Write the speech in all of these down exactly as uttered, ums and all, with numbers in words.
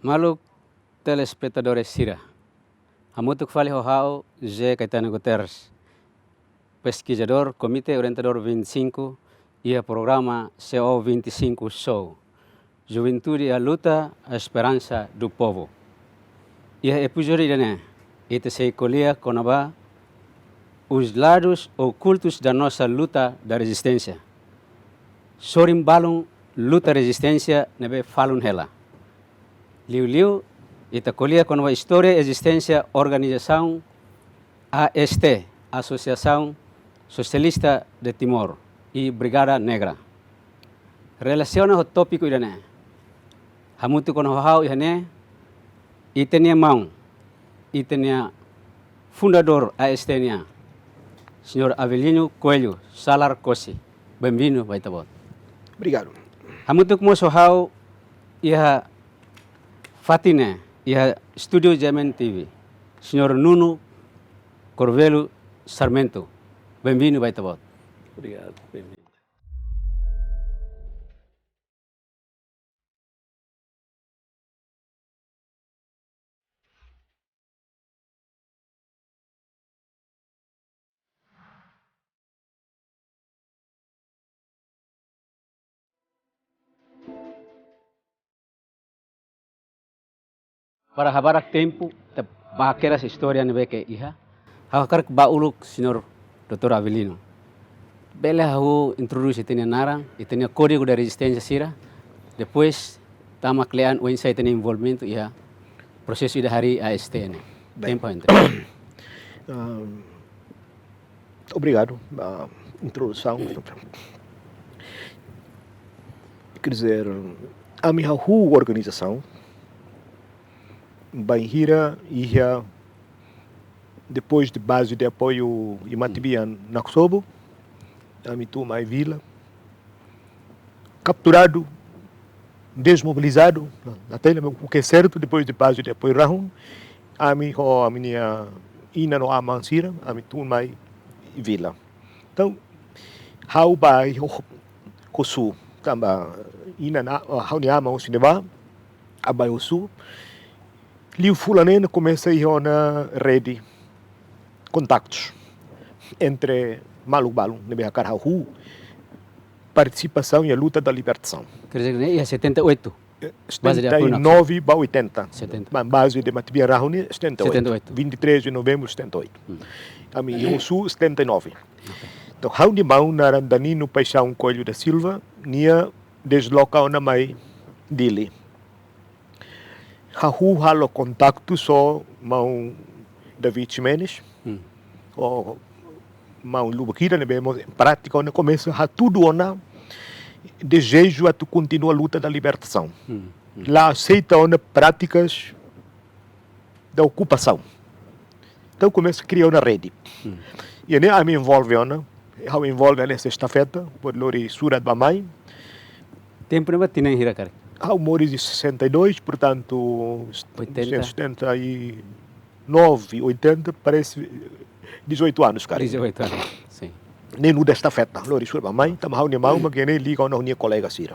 Maluk telespetadores sira, hamutuk fali ho ha'u José Caetano Guterres, peskizadór Komité Orientadór vinte e cinco iha programa C O vinte e cinco Show, Juventude à Luta, a Esperança do Povo. Iha epizódiu ida-ne'e, ita sei ko'alia kona-ba os lados ocultos da nossa luta da resistência. Sorin balun luta rezisténsia ne'ebé falun hela. Liuliu, ita ko'alia kona-ba istória ezisténsia organizasaun A S T, Asociação Socialista de Timor, i Brigada Negra. Relasiona ho tópiku ida-ne'e, hamutuk ho ha'u iha ne'e, ita-nia maun, ita-nia fundadór A S T nian, Señór Avelino Coelho Salar Cossi. Benvindu ba Ita-Boot. Obrigadu. Hamutuk mós ho ha'u iha fatin ne'e, iha estúdiu G M N T V, Señór Nuno Corvelo Sarmento. Benvindu ba Ita-Boot. Obrigadu, benvindu. Para habarak tempu, ita bá kedas istória ne'ebé ke iha. Ha'u hakarak bá uluk, Señór Doutór Avelino. Bele ha'u introdús ita-nia naran, ita-nia kódigu de rezisténsia sira. Depois, tama kle'an oinsá ita-nia envolvimentu iha prosesu ida harii A S T ne'e. Bem. Tempu ente. Ah, obrigadu ba introdusaun. Quer dizer, ami hahú organizasaun bainhira iha, depois de baze de apoiu i matebian Naksobo, ami tun mai vila, kapturadu, dezmobilizadu, la hatene o que é certo, depois de baze de apoiu rahun, ami ho ami-nia inan no aman sira, ami tun mai vila. Entaun, ha'u bá ho, ho Osu, tanba inan, ha'u-nia aman husi ne'ebá, ha'u bá ho Osu. Liu fulan neen komesa iha ona rede, kontaktus entre maluk balun ne'ebé hakarak hahú partisipasaun iha luta da libertasaun. Quer dizer, ne'e iha setenta e oito? Eh, baze de apoiu Naksobo. Setenta e nove ba oitenta. Setenta. Mas baze de matebian rahun ne'e setenta e oito. Setenta e oito. Vinte e três de novembro de setenta e oito. Hum. Ami iha Osu setenta e nove. Ok. Entaun, ha'u-nia maun naran Danino Paixão Coelho da Silva, nia dezloka ona mai Dili. Hahú halo kontaktu ho maun David Ximenes, hmm, ho maun Lubuquida, ne'ebé mós prátika ona komesa hatudu ona dezeju atu kontinua luta da libertasaun. Hmm, hmm. La aseita ona prátikas da okupasaun. Entaun komesa kria ona rede. Hmm. I ne'e ami envolve ona, ha'u envolve ona estafeta, hodi lori surat ba mai. Tempu ne'ebá tinan hira karik? Ha'u moris iha sessenta e dois, portantu, oitenta. Setenta e nove, oitenta, parece dezoito anos karik. Dezoito anos, sim. Ne'e nu'udar estafeta, lori surat ba mai, tanba ha'u-nia maun mak ne'e liga ona ho nia kolega sira.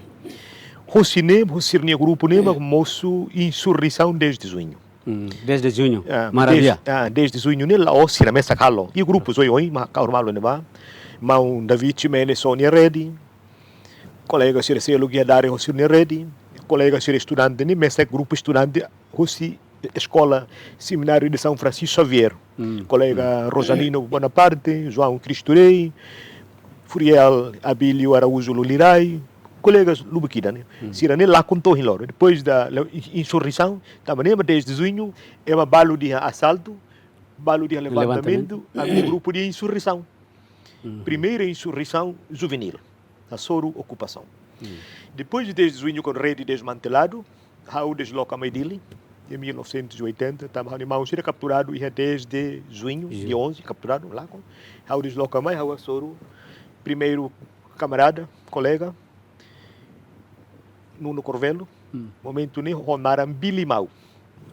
Husi ne'e, husi nia grupu ne'e mak mosu insurreisaun dez de Junho. Hmm, dez de Junho. Ah, maravilha. Dez, ah, dez de Junho ne'e la'ós sira mesak halo. I grupu oioin mak ha'u malu ne'ebá. Maun David Ximenes ho nia rede. Kolega sira seluk iha Dili ho sira-nia rede. Kolega sira estudante ne'e mesak grupu estudante husi eskola semináriu de São Francisco Xavier. Hmm. Kolega, hmm, Rosalino Bonaparte, João Cristo Rei, Furiel Abílio Araújo Lulirai, kolega Lubuquida ne'e. Hmm. Sira ne'e lakon to'o ohin loron. Depois da le-, insurreisaun, tanba ne'e mak dez de Junho, ema balu dehan asaltu, balu dehan levantamentu, levantamentu, ami grupu dehan insurreisaun. Uhum. Primeira insurreição juvenil, hasoru okupasaun. Hum. Depois de dez de Junho, com rede desmantelado, ha'u dezloka mai Dili, em mil novecentos e oitenta, tanba ha'u-nia maun sira kapturadu iha dez de Junho, dia onze, kapturadu, lakon. Ha'u dezloka mai, ha'u hasoru primeiru kamarada, kolega, Nuno Corvelo, hmm, momentu ne'e ho naran Bilimau.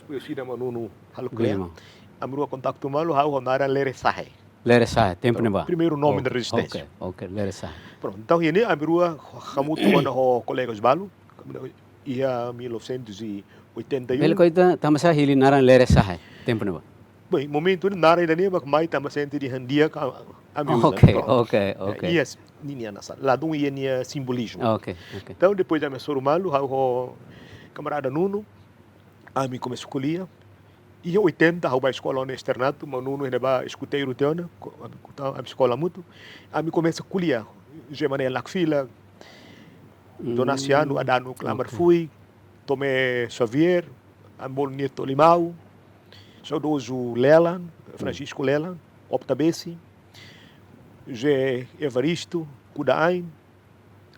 Koñesidu mak Nuno halo kle'an. Bilimau. Ami rua kontaktu malu, ha'u ho naran Lere Sahe. Lere Sahe, tempu ne'ebá. Primeiru nome da rezisténsia. Ok, ok, Lere Sahe. Prontu, entaun, iha ne'e ami rua hamutuk ona ho kolegas balu, iha mil novecentos e oitenta e um. Bele ko'alia tan, tanba sá hili naran Lere Sahe, tempu ne'ebá? Bem, momentu ne'e naran ida-ne'e mak mai tanba sente dehan di'ak ami uza. Ok, pronto. Ok, ok. Iha ninia nasaun. Ladún iha nia simbolizmu. Ok, ok. Entaun, depois de ami hasoru malu, ha'u ho kamarada Nuno, ami komesa ko'alia. Iha oitenta, ha'u bá eskola ona Externato, maun Nuno iha ne'ebá eskuteiru tiha ona, ko-, ami, ami eskola hamutuk. Ami komesa ko'alia. José Manuel Nakfila, Donasiano, Adano Klamar Fui, Tomé Xavier, ami bolu nia Tolimau, saudozu Lelan, Francisco Lelan, Opta Bessi, José Evaristo, Kuda Ain,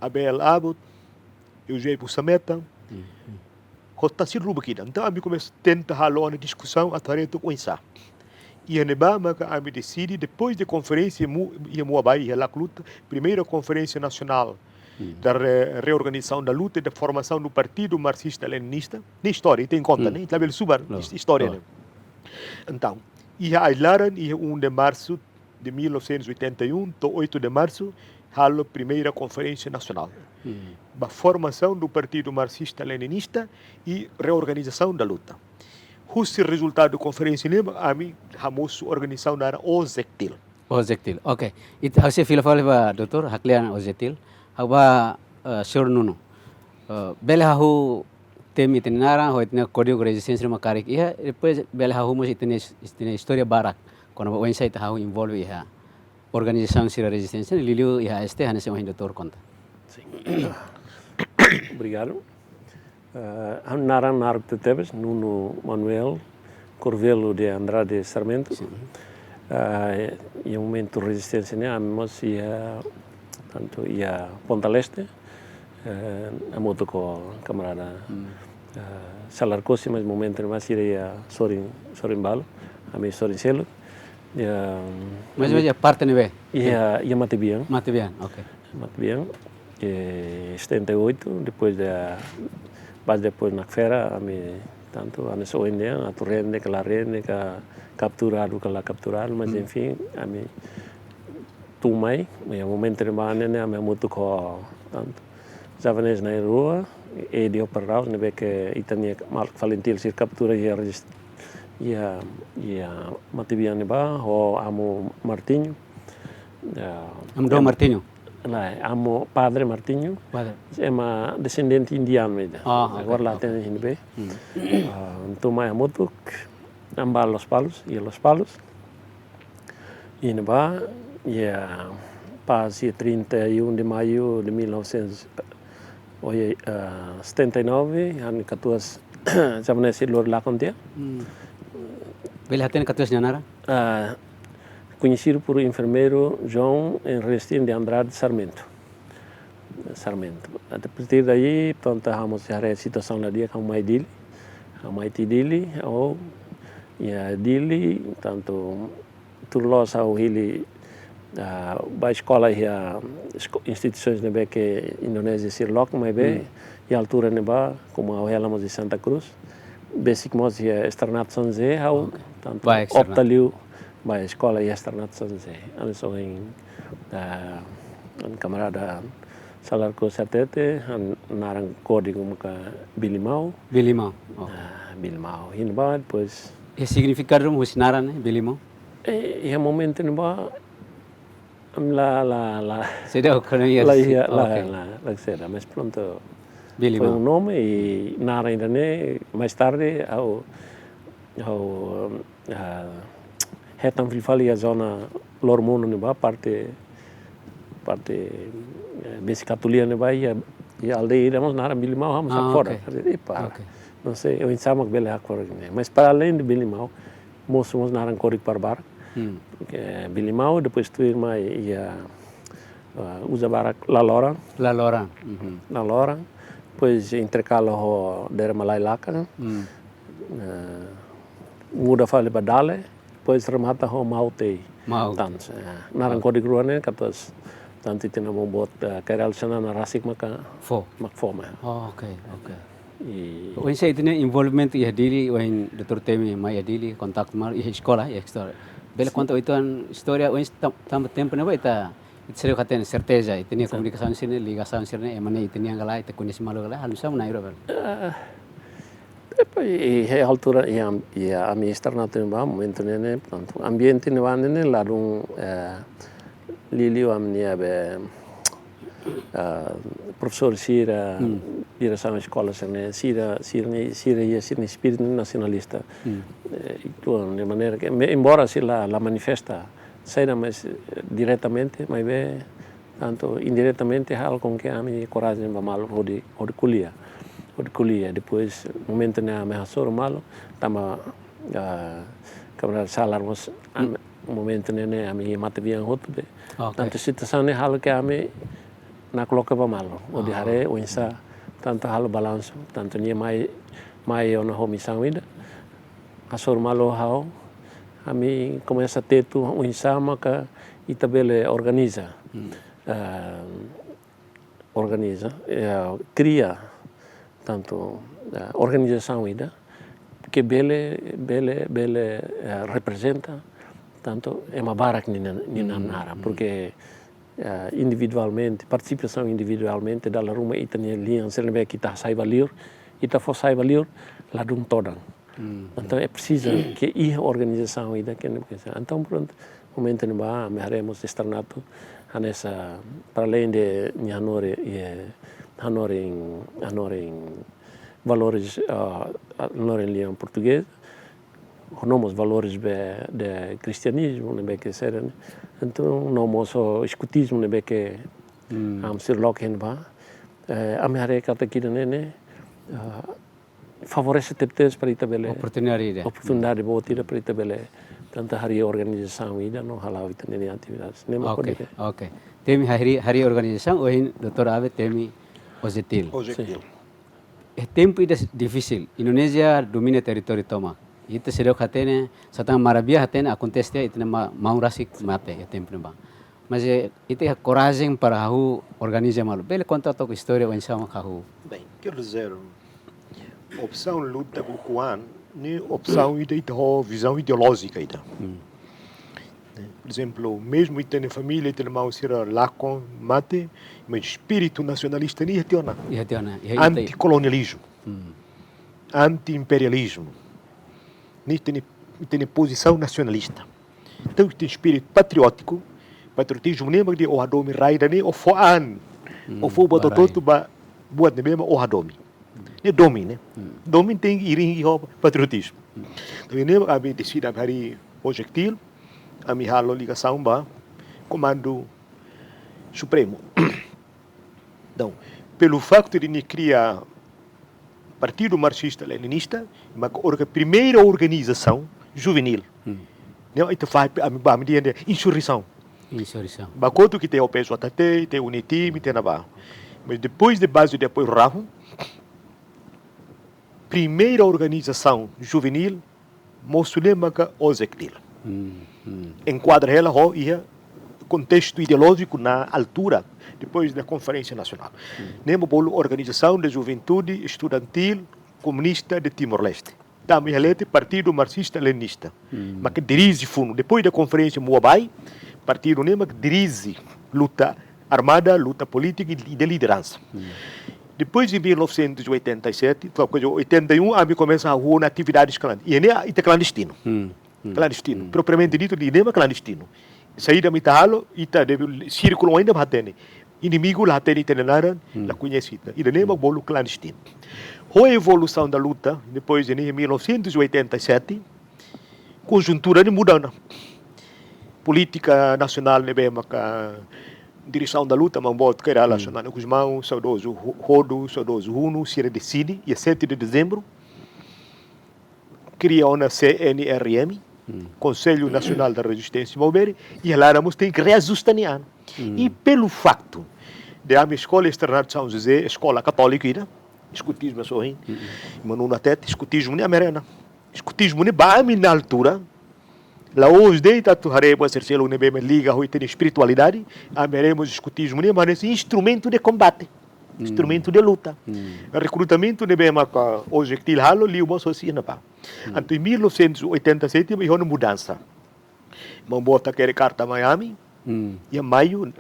Abel Abbott, Eusébio Sameta, ho tan sira rubuk ida. Entaun, ami komesa tenta halo ona diskusaun atu haree took oinsá. Iha ne'ebá maka ami deside, depois de konferénsia, mu-, iha Muabai, iha Lak Luta, primeira conferência nacional da re-, reorganização da luta e da formação do Partido Marxista-Leninista. Ne'e istória, ita konta, ne'e? Ita labele subar, his-, istória ne'e. Entaun, iha ai-laran, iha um de março de mil novecentos e oitenta e um, to'o oito de março, halo primeira conferência nacional. Ba formação do Partido Marxista-Leninista e reorganização da luta. Husi rezultadu konferénsia ne'e, ami hamosu organizasaun naran OJECTIL. OJECTIL, ok. Ita, ha'u sei fila fali ba doutór, haklean OJECTIL. Ha'u ba, eh, señór Nuno. Eh, bele hahú temi ita-nia naran, ho ita-nia kódigu rezisténsia ne'ebé karik iha, depois bele hahú mós ita-nia, ita-nia istória barak. Kona-ba oinsá ita hahú envolve iha organizasaun sira rezisténsia, liuliu iha AST, hanesan ohin doutór konta. Sin. Obrigadu. Eh, ha'u-nia naran naruk tebes, Nuno Manuel Corvelo de Andrade Sarmento. Sin. Eh, iha momentu rezisténsia ne'e, ami mós iha, tantu iha Ponta Leste, eh, hamutuk ho kamarada, eh, Salar Kosi, mas momentu ne'e mós sira iha sorin, sorin balu, ami sorin seluk. Iha, mas ami iha parte ne'ebé? Iha, iha Matebian. Matebian, ok. Matebian, eh, setenta e oito, depois da, mas depois Nakfera, ami tantu, ami só ende, atu rende, ka la rende, ka kapturadu, ka la kapturadu, mas, enfim, ami tun mai, iha momentu ne'ebá ne'e, ami hamutuk ho, tantu, Xavanés Nairua, Edio Perraus, ne'ebé ke ita-nia maluk FALINTIL sira kaptura iha rezist-, iha, iha Matebian ne'ebá, ho Amu Martinho. Ya, Amu Dom Martinho? Lae, Amu Padre Martinho. Padre. Ema desendente indianu ida. Ah, ok, ok. Agora la hatene iha ne'ebé. Ah, entaun mai hamutuk, ami ba Lospalos, iha Lospalos. Iha ne'ebá, iha, paz, iha trinta e um de maio de mil novecentos, oye, ah, setenta e nove, ami katuas Xavanés lori lakon tiha. Bele hatene katuas nia naran? Ah, conhecido por enfermeiro João Ernestinho de Andrade Sarmento. Sarmento. A partir daí, pronto, ha'u mós haree situasaun la di'ak, ha'u mai Dili. Ha'u mai to'o Dili, ha'u iha Dili, tantu tuir loos ha'u hili, ah, ba eskola iha esko-, instituisoens ne'ebé ke Indonézia sira loke, maibé iha altura ne'ebá, komu ha'u hela mós de Santa Cruz, besik mós iha Externato São José, ha'u tantu opta liu ba eskola iha Externato São José. Ami só hein, ah, kamarada Salar Kosi hatete, ha'u-nia naran kódigu maka Bilimau. Bilimau, oh. Ah, Bilimau. Iha ne'ebá, depois. Iha signifikadu husi naran ne'e, Bilimau? Eh, iha momentu ne'ebá, ami la, la, la. Seidauk koñese. La, iha, la, ok, la, la sei, mas pronto. Bilimau. Foi um nome e naran ida-ne'e, mais tarde, ha'u, ha'u, ah, hetan fila fali iha zona Loromonu ne'ebá, parte, parte, eh, besik Katulia ne'ebá, iha, iha aldeia ida mós naran Bilimau, ha'u mós hakfodak. Ah, ok. Epa. Ok. Não sei, oinsá mak bele hakfodak ne'e. Mas para além de Bilimau, mosu mós naran kódigu para barak. Hmm. Ke Bilimau, depois tuirmai iha, ah, uza barak Laloran. Laloran. Mhm. Laloran. Depois interkala ho Dere Malai Lakan. Hmm. Eh, muda fali ba Dale, depois remata ho Mautei. Mautei. Tan, eh, naran kódigu rua ne'e, katuas, tantu ita-nia maun boot, eh, Kay Rala Xanana rasik maka fó. Mak fó mai. Oh, ok, ok. I oinsá ita-nia envolvimentu iha Dili, ohin doutór temi mai iha Dili, kontaktu malu, iha eskola, iha eskola. Bele konta uitoan istória, oinsá tan-, tanba tempu ne'ebá ita, ita seidauk hatene serteza, ita-nia komunikasaun sira-ne'e, ligasaun sira-ne'e, ema ne'e ita-nian ka lae, ita koñese malu ka lae, halo misa muna iro bel. Ah, Depois, iha altura, iha, iha ami externato ne'ebá, momentu ne'e, portantu, ambiente ne'ebá ne'e ladún, eh, liuliu ami-nia be, ah, profesór sira, diresaun eskola sira-ne'e, sira, sira-nia, sira iha sira-nia espíritu nasionalista. Eh, itu de maneira ke, me-, embora sira la, la manifesta, saida, mas, eh, diretamente, maibé, tantu indiretamente, halo com que ami korajen ba malu hodi, hodi ko'alia. Hodi ko'alia. Depois, momentu ne'e ami hasoru malu, tanba, ah, kamarada Salar mós, am-, momentu ne'e ne'e ami mate biang hotu be. Ok. Tantu situasaun ne'e halo ke ami nakloke ba malu. Hodi haree oinsá, tantu halo balansu, tantu nia mai, mai ona ho misaun ida. Hasoru malu ha'u, ami komesa tetu oinsá maka ita bele organiza. Ah, organiza, eh, kria, tantu, eh, organizasaun ida ke bele, bele, bele, eh, reprezenta, tantu, ema barak ninia, ninia naran, porque, eh, individualmente, partisipasaun individualmente, dala ruma ita-nia lian sira ne'ebé ke ita hasai ba liur, ita fó sai ba liur, ladún todan. Entaun, é preciso que iha organizasaun ida ke ne'e. Entaun, prontu, momentu ne'ebá, ami haree mós externato, hanesan, para além de nia hanorin, eh, hanorin, hanorin valores, ah, hanorin lian portugés, no mós valores be, de kristianizmu, ne'ebé ke sira-ne'e. Entaun, no mós o eskutizmu, ne'ebé ke, am, sira loke iha ne'ebá. Eh, ami haree katak ida-ne'e, ah, favorese tebes para ita bele oportunidade ida. Oportunidade boot ida para ita bele tantu harii organizasaun ida no hala'o ita-nia atividades. Ne'e mak. Ok, hodi ke. Ok. Temi harii, harii organizasaun, ohin doutór Abe temi OJETIL. OJETIL. Sin. Iha tempu ida difisil. Indonézia domina territóriu tomak. Ita seidauk hatene, satán marabia hatene, akontese ita-nia ma-, maun rasik mate iha tempu ne'ebá. Mas, eh, ita iha korajen para hahú organiza malu. Bele konta tok istória oinsá mak hahú. Bem, quer dizer, opsaun luta ba ukun-an, ne'e opsaun ida, ita ho vizaun ideolójika ida. Por ezemplu, mezmu ita-nia família, ita-nia maun sira lakon mate, mas espíritu nasionalista ne'e iha tiha ona. Iha tiha ona, iha ita. Antikolonializmu, anti-imperializmu. Ne'e ita-nia, ita-nia pozisaun nasionalista. Entaun, ita-nia espíritu patriótiku, patriotizmu ne'e mak dehan ó hadomi rai ida-ne'e, ó fó an, ó fó buat hotu-hotu ba buat ne'ebé mak ó hadomi. Ne'e domin, ne'e. Domin tenke iring ho patriotizmu. Entaun, ne'e mak ami deside, ami harii OJETIL, ami halo ligasaun ba Komandu Supremu. Entaun, pelo facto de nia kria Partidu Marxista Leninista, mak orga-, primeira organizasaun juvenil. Ne'e ita fai, ami ba, ami dehan insurreisaun. Insurreisaun. Ba kotuk ita iha OPJT, ita iha UNITIM, ita iha ne'ebá. Mas depois de Base de Apoio Rurál, primeira organizasaun juvenil mosu ne'e maka OJETIL. Enkuadra hela ho iha kontestu ideolójiku na altura, depois da Conferência Nacional. Ne'e mak bolu Organização da Juventude Estudantil Comunista de Timor-Leste. Tanba iha leten Partidu Marxista Leninista. Maka dirije funu. Depois da Conferência Muabai, partidu ne'e maka dirije luta armada, luta polítika e de lideransa. Depois, em mil novecentos e oitenta e sete, foi coisa, oitenta e um, ami komesa hahú ona atividades clandestinas. E ne'e ita klandestinu. Klandestinu. Propriamente dito, ida-ne'e mak klandestinu. Saida mak ita halo, ita debe sírkulu ainda mak hatene. Inimigu la hatene ita-nia naran, la koñese ita. Ida-ne'e mak bolu klandestinu. Ho evolução da luta, depois de mil novecentos e oitenta e sete, konjuntura ne'e muda ona. Polítika nasionál ne'ebé maka diresaun da luta, maun boot Kay Rala Xanana Gusmão, saudozu Ho-, Hodo, saudozu Huno, sira deside, iha sete de dezembro, kria ona C N R M, Conselho Nacional da Resistência Maubere, i hela mós tenke reajusta nia an. E pelo facto de ami eskola externado São José, eskola katóliku ida, eskutizmu sohin, Manuno Atete, eskutizmu ne'e ami haree ona. Eskutizmu ne'e ba ami na altura, la'ós de'it atu haree buat sira seluk ne'ebé mak liga ho ita-nia espiritualidade, ami haree mós eskutizmu ne'e mak hanesan instrumentu de kombate, instrumentu de luta. Rekrutamentu ne'ebé maka OJETIL halo, liu mós hosi iha ne'ebá. Entaun, em mil novecentos e oitenta e sete, iha ona mudansa. Maun boot hakerek karta mai ami, iha maiu,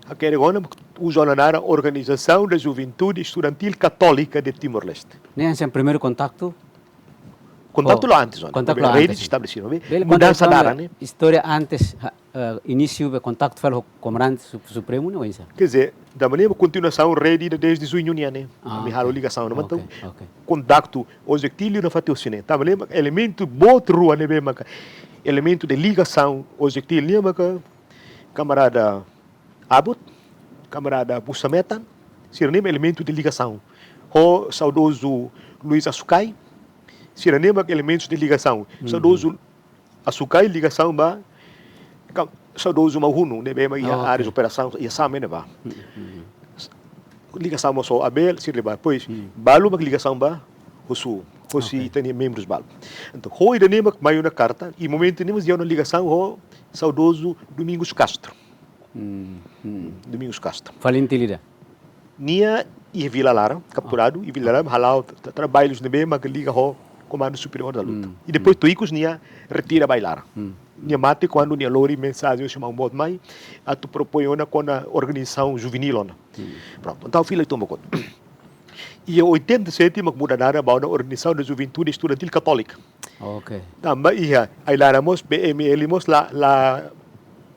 Hakerek ona, uza ona naran Organização da Juventude Estudantil Católica de Timor-Leste. Ne'e hanesan primeiru kontaktu? Kontaktu Oh, la'ós antes ona. kontaktu Rede la'ós antes. estabelesidu, ne'e? Bele konta Mudansa entaun, daran, ne'e? Istória antes, ha-, eh, inísiu be kontaktu fali ho Komandante Su-, Supremu ne'e oinsá? Quer dizer, da maneira kontinuasaun rede ida desde Juñu nian, ne'e? Ah, Ami halo ok. ligasaun ne'ebá, Ok, entaun ok. kontaktu Ojektiil iha fatin hosi ne'e. Tanba ne'e elementu boot rua ne'ebé maka elementu de ligasaun Ojektiil nian maka kamarada Abut, kamarada Busa Metan, sira-ne'e elementu de ligasaun. Ho saudozu Luis Asukai, sira-ne'e elementu de ligasaun. Uhum. Saudozu Asukai ligasaun ba ka-, saudozu Maun Hunu, ne'ebé mak iha Oh, ok. área de operasaun, iha Same ne'ebá. Uhum, uhum. Ligasaun mós ho Abel, sira-ne'ebá. Pois, Uhum. balu mak ligasaun ba husi, husi Ok. ita-nia membrus balu. Entaun, ho ida-ne'e mak mai ona karta, i momentu ne'e mós iha ona ligasaun ho saudozu Domingos Castro. Hum, hum. Domingos Castro. Fali nia tili ida? Nia iha Vila Laran, kapturadu, iha Vila Laran, hala'o tra-, tra-, trabalhus ne'ebé maka liga ho Comando Superior da Luta. Hum, I depois hum. to'o ikus nia retira ba ai-laran. Hum. Nia mate kuandu nia lori mensajen husi maun boot mai, atu propoin ona kona organizasaun juvenil ona. Hum. Prontu, entaun fila tomak ona. Iha oitenta e sete mak muda naran ba ona Organização da Juventude Estudantil Católica. Ok. Tanba iha ai-laran mós, P M L mós la, la,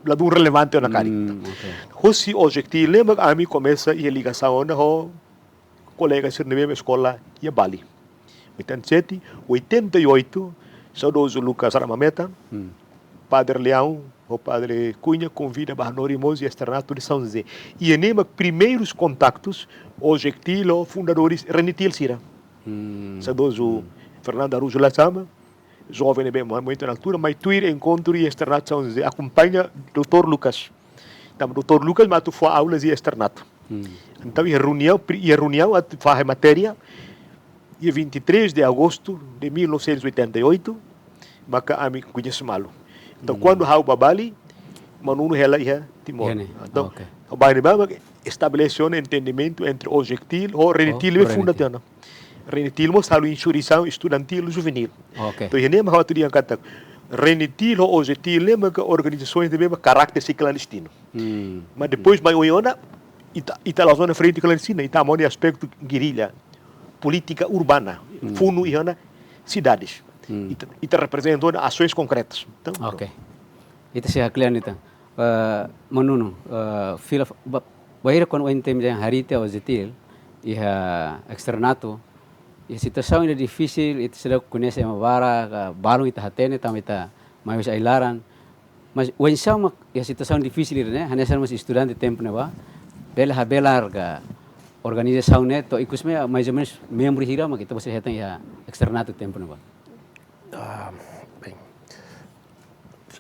la dun relevante ona karik. Hmm, ok. Hosi Ojektiil ne'e mak ami komesa iha ligasaun ona ho kolega sira ne'ebé eskola iha Bali. Oitenta e sete, oitenta e oito, saudozu Lucas Ramameta, Hmm. Padre Leão, ho Padre Cunha konvida ba hanorin mós iha Externato de São José. I ne'e mak primeirus kontaktus Ojektiil ho fundadores Renitil sira. Hmm. Saudozu Hmm. Fernando Araújo Lachama, joven ne'ebé momentu na altura, mai tuir enkontru iha Externato São José, akompaña doutór Lucas. Tanba doutór Lucas mak atu fó aulas iha Externato. Hmm. Entaun, iha reuniaun, pri-, iha reuniaun atu fahe matéria, dia vinte e três de agosto de mil novecentos e oitenta e oito, maka ami koñese malu. Entaun, Hmm. kuandu ha'u ba Bali, Maun Nuno hela iha Timor. Iha ne'e. Entaun, Ok. ha'u ba ne'ebá, maka estabelese ona entendimentu entre Ojektiil ho Renitil, Oh, be funda Renitil. tiha ona. Renitil mós halo insurreisaun estudantil juvenil. Ok. Entaun, iha ne'e mak ha'u atu dehan katak Renitil ho Ojektiil ne'e maka organizasoens ne'ebé mak karakter sei klandestinu. Hmm. Mas depois Hmm. mai oin ona, ita, ita la'ós ona frente klandestina, ita mós iha aspetu gerilla, polítika urbana, Hmm. funu iha ona sidades. Hmm. Ita, ita reprezenta ona asoens konkretas. Entaun, Ok. prontu. Ita sei haklean ita. Eh, Maun Nuno, eh, fila f-, ba-, bainhira kuandu ohin temi dehan harii tiha Ojektiil, iha Externato, iha situasaun ida difisil, ita seidauk koñese ema barak, ka balun ita hatene, tanba ita mai husi ai-laran. Mas oinsá mak iha situasaun difisil ida-ne'e, hanesan mós estudante tempu ne'ebá, bele habelar ka organizasaun ne'e, to'o ikus mai, mais ou menos, membru hira mak ita-boot sira hetan iha Externato tempu ne'ebá? Ah, bem.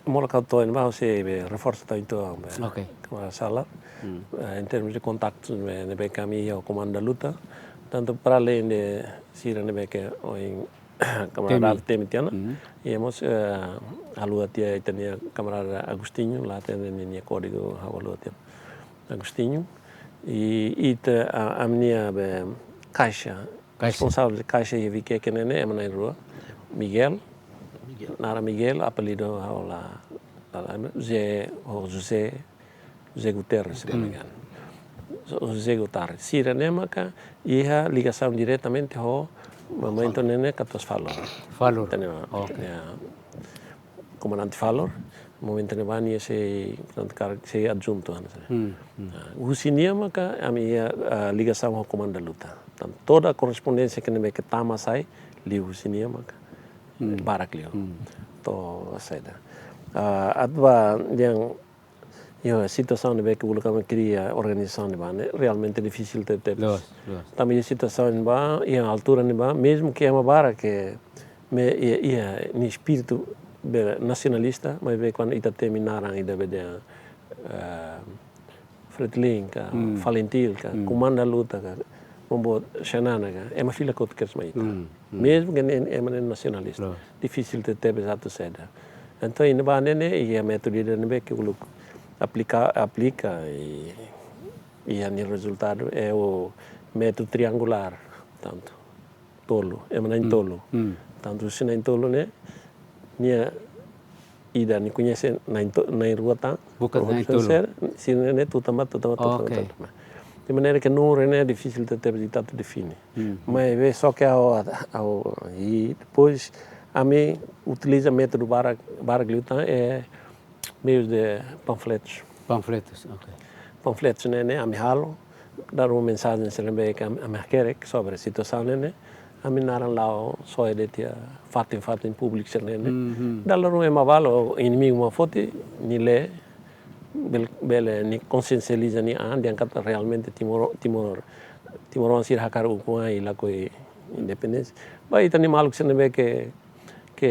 Molok ha'u to'o iha ne'ebá, ha'u sei, be, reforsa tan entaun, be, Ok. kona-ba sala. Hmm. Eh, em termos de kontaktus, be, ne'ebé ami iha ho Comando da Luta, tantu para além de sira ne'ebé ke ohin kamarada Temi. Temi tiha ona, Hmm. iha mós, eh, haluha tiha ita-nia kamarada Agostinho, la hatene ninia kódigu, ha'u haluha tiha. Agostinho, i ita, a, ami-nia, be, kaixa, Kaixa. responsavel kaixa iha Viqueque ne'e, ema na'in-rua. Miguel, Miguel. Naran Miguel, apelidu ha'u la, la, la, José, ho José, José Guterres, se não me Guterres. engano. José Guterres. Sira-ne'e maka iha ligasaun diretamente ho momentu Valor. ne'e, ne'e katuas Valor. Valor. Entendeu? Ok. Ya. Komandante Valor, momentu ne'ebá nia sei, portantu, kar-, sei adjuntu, hanesan ne'e. Hmm, hmm. Ah, husi nia maka ami iha, ah, ligasaun ho Comando da Luta. Portantu, toda korrespondénsia ke ne'ebé ke tama sai, liu husi nia maka, Hmm. barak liu. Hmm. To'o saida. Ah, atu ba dehan, iha situasaun ne'ebé ke uluk ami kria organizasaun ne'ebá ne'e, realmente difisil tebetebes. Loos, loos. Tanba iha situasaun ne'ebá, iha altura ne'ebá, mezmu ke ema barak ke, me, iha, iha nia espíritu, be, nasionalista, maibé kuandu ita temi naran ida be dehan, eh, Fretilin ka, Hmm. Falintil ka, Hmm. Comando da Luta ka, Bombo Xanana ka, ema fila kotuk kedas mai ita. Hmm, hmm. Mezmu ke ne'e, ema ne'e nasionalista. Loos. Difisil tebetebes atu saida. Entaun, iha ne'ebá ne'e, ne'e, iha métodu ida ne'ebé ke uluk aplika, aplika i, iha nia rezultadu, é o método triangular, portantu, tolu, ema na'in-tolu. Hmm. Hmm. Portantu, husi na'in-tolu ne'e, nia ida nia koñese na'in-to-, na'in-rua tan, Buka profesór na'in-tolu. sira, Sira ne'e tutan ba, tutan ba, tutan ba, oke, tutan ba. De maneira ke númeru ne'e difisil tebes ita atu define. Hmm. Maibé só ke ha'u, ha'u, i depois ami utiliza métodu barak, barak liután, eh, meius de panfletus. Panfletus, oke. Panfletus ne'e, ne'e ami halo, dala ruma mensajen sira ne'ebé ke ami, ami hakerek sobre situasaun ne'e, ne'e, ami naran la'o soe de'it iha fatin-fatin públiku sira ne'e, ne'e. Mhm. Dala ruma ema balu, inimigu mak foti, nia lee, bel-, bele nia konsiensializa nia an, dehan katak realmente Timor, Timor, timoroan sira hakarak ukun an i lakohi independénsia. Ba ita-nia maluk sira ne'ebé ke, ke,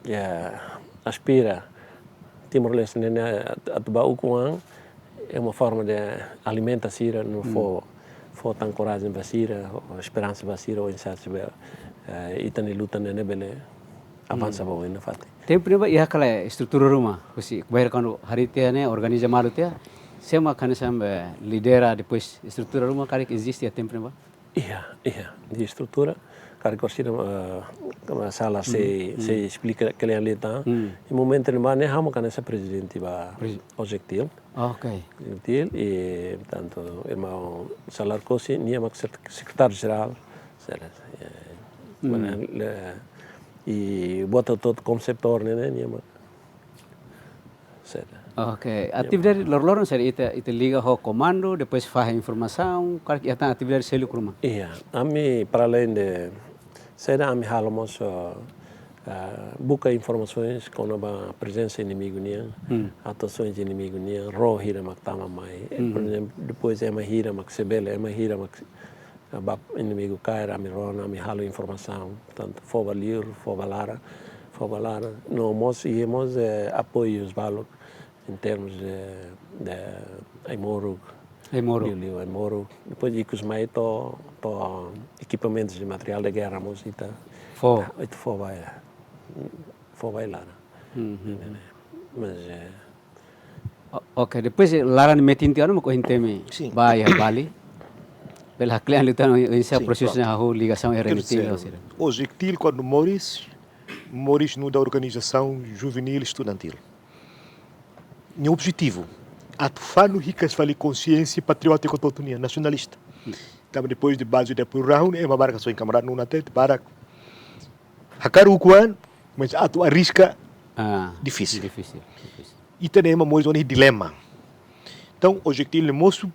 ke aspira Timor-Leste ne'e, ne'e atu, atu ba ukun an, é uma forma de alimenta sira, no, hmm, fó, fó tan korajen ba sira, ou esperansa ba sira, oinsá se be, eh, ita-nia luta ne'e, ne'e bele avansa, hmm, ba oin nafatin. Tempu ne'ebá iha kala estrutura ruma, husi, bainhira kuandu harii tiha ne'e organiza malu tiha, sé mak hanesan be lidera depois estrutura ruma karik eziste iha tempu ne'ebá? Iha, iha. Iha estrutura, karik orsida, eh, kama sala, hmm, sei, hmm, sei esplika kle'an liután. Hmm. Iha momentu ne'ebá ne'e ha'u mak hanesan prezidente ba, prezi-, OJECTIL. Oke. OJECTIL i, portantu, irmaun Salar Kosi, nia mak sek-, sekretáriu jerál. Sera, eh, hmm, mana, le-, i buat hotu-hotu konseptor ne'e, ne'e, nia mak. Sera. Oke, atividade loroloron sira ita, ita liga ho komandu, depois fahe informasaun, karik iha tan atividade seluk ruma? Iha, ami para além de, sera ami halo mós, eh, eh, buka informasoens kona-ba prezensa inimigu nian, hmm, atuasoens inimigu nian, ró hira mak tama mai. Eh, hmm, por ezemplu, depois ema hira mak se bele, ema hira mak ba inimigu kaer, ami rona, ami halo informasaun, portantu, fó ba liur, fó ba laran, fó ba laran. No mós, iha mós, eh, apoius balu, em termos de, de ai-moruk. Ai-moruk. Liuliu ai-moruk. Depois, ikus mai to'o, to'o ekipamentus de materiál de guerra, mós ita, fó, ita fó ba, fó ba laran. Mhm. Mas, eh, O-, oke, depois, eh, laran metin tiha ona mak ohin temi, sin, ba iha Bali. Bele hakle'an liután oinsá, sin, prosesu, prontu, ne'e hahú ligasaun iha, quer dizer, R N T T, ou seja, OJECTIL kuandu moris, moris nu'udar organizasaun juvenil estudantil. Nia objetivu atu fanu hikas fali konsiénsia patriótiku hotu-hotu nian, nasionalista. Hmm. Tanba depois de baze de apoiu rahun, ema barak hasoru, kamarada Nuno Natete, barak hakarak ukun an, mas atu arriska, ah, difisil. Difisil, difisil. Ita-nia ema moris ona iha dilema. Entaun, OJECTIL ne'e mosu,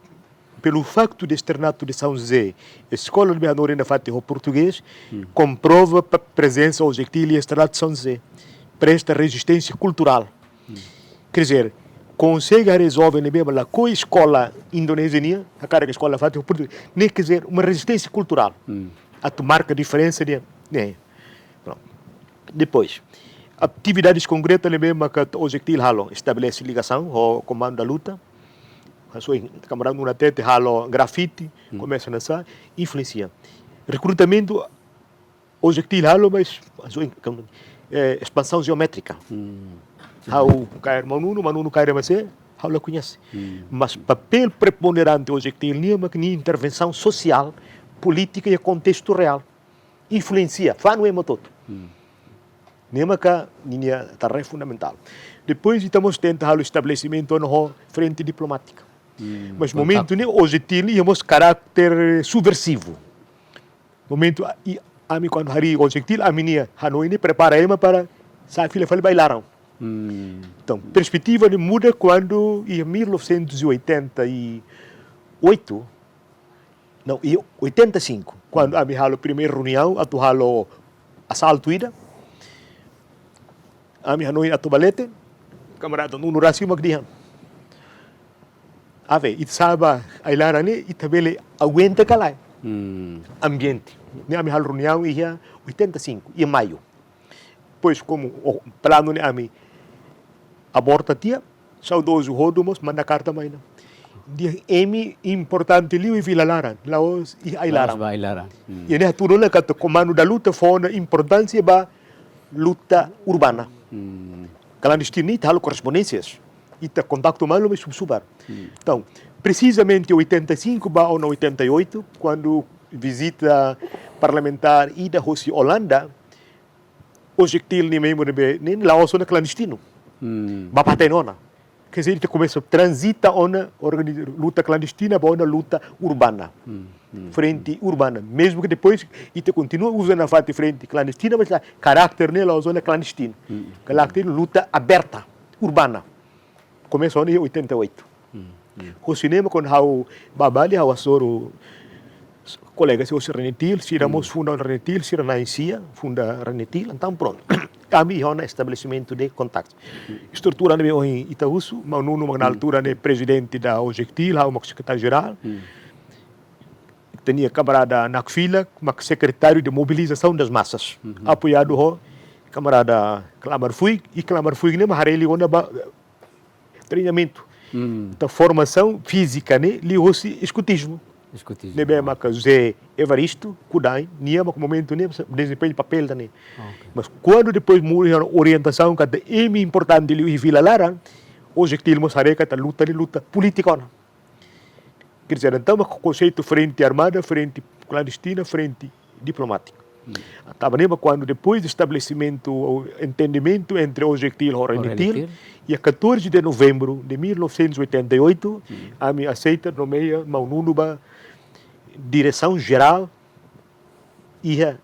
pelo facto de externato de São José, eskola ne'ebé hanorin nafatin ho portugés, hmm, komprova pa-, prezensa OJECTIL iha externato de São José, presta rezisténsia kulturál. Hmm. Quer dizer, konsege haree joven ne'ebé mak lakohi eskola Indonézia nian, hakarak eskola nafatin ho portugés. Ne'e, quer dizer, uma rezisténsia kulturál. Hmm. Atu marka diferensa nian, ne'e. Prontu. Depois, atividades konkretas ne'ebé maka OJECTIL halo, estabelese ligasaun ho Comando da Luta. Hasoru, kamarada Nuno Natete halo grafite, hmm, komesa hanesan, influensia. Rekrutamentu, OJECTIL halo, mas, mas, eh, espansaun jeométrika. Hmm. Ha'u kaer Maun Nuno, Maun Nuno kaer M C, ha'u la koñese. Hmm. Mas papél preponderante OJECTIL nian mak nia intervensaun sosiál, polítika iha kontestu reál. Influensia, fanu ema hotu-hotu. Hmm. Ne'e maka ninia tarefa fundamentál. Depois, ita mós tenta halo estabelesimentu ona ho frente diplomátika. Hmm, mas kontaktu. Momentu ne'e, OJECTIL iha mós karáter subversivu. Momentu, a-, i, ami kuandu harii OJECTIL, ami-nia hanoin ne'e prepara ema para sai fila fali ba ai-laran. Hmm. Entaun, perspetiva ne'e muda kuandu iha mil novecentos e oitenta e oito, não, iha oitenta e cinco, kuandu ami halo primeira reuniaun atu halo asaltu ida, ami hanoin atu ba leten, kamarada Nuno rasik mak dehan: Ave, ita sa'e ba ai-laran ne'e, ita bele aguenta ka lae? Hmm. Ambiente. Ne'e ami halo reuniaun iha oitenta e cinco, iha maiu. Pois, komu o planu ne'e ami aborta tiha, saudozu Hodu mós manda karta mai ona. Dehan imi importante liu iha fila laran, la'ós iha ai-laran. La'ós ba ai-laran. Hmm. I ne'e hatudu ona katak Comando da Luta fó ona importánsia ba luta urbana. Hmm. Klandestinu, ita halo korrespondénsias. Ita kontaktu malu, mas sub-, subar. Hmm. Entaun, presizamente oitenta e cinco ba ona oitenta e oito, kuandu vizita parlamentár ida hosi Olanda, OJECTIL nia membru ne'ebé ne'e la'ós ona klandestinu. Hmm. Ba patene ona. Quer dizer, ita komesa transita ona organiza luta klandestina ba ona luta urbana. Frente urbana. Mesmu ke depois ita kontinua uza nafatin frente klandestina, mas la, karáter ne'e la'ós ona klandestina. Karáter luta aberta, urbana. Komesa ona iha oitenta e oito. Hosi ne'e mak kuandu ha'u bá Bali, ha'u hasoru kolega sira hosi RENETIL, sira mós funda RENETIL, sira na'in sia funda RENETIL, entaun prontu. Ami iha ona estabelesimentu de kontaktu. Estrutura ne'ebé ohin ita husu, Maun Nuno mak na altura ne'e prezidente da OJECTIL, ha'u mak sekretáriu jerál. Ita-nia kamarada Nakfila mak sekretáriu de mobilização das massas. Apoiadu ho kamarada Klamar Fuig, i Klamar Fuig ne'e mak haree liu ona ba treinamentu. Entaun formasaun fízika ne'e liuhosi eskutizmu. Eskutizmu. Ne'ebé maka José Evaristo, kudan, nia mak momentu ne'e desempeña papél ida-ne'e. Ok. Mas kuandu depois muda orientasaun katak ema importante liu iha vila laran, OJECTIL mós haree katak luta ne'e luta polítika ona. Quer dizer, entaun, mak konseitu frente armada, frente klandestina, frente diplomátika. Tanba ne'e mak kuandu depois de estabelesimentu ou entendimentu entre OJECTIL ho RENETIL, RENETIL, iha catorze de novembro de mil novecentos e oitenta e oito, ami aseita nomeia Maun Nuno ba diresaun jerál iha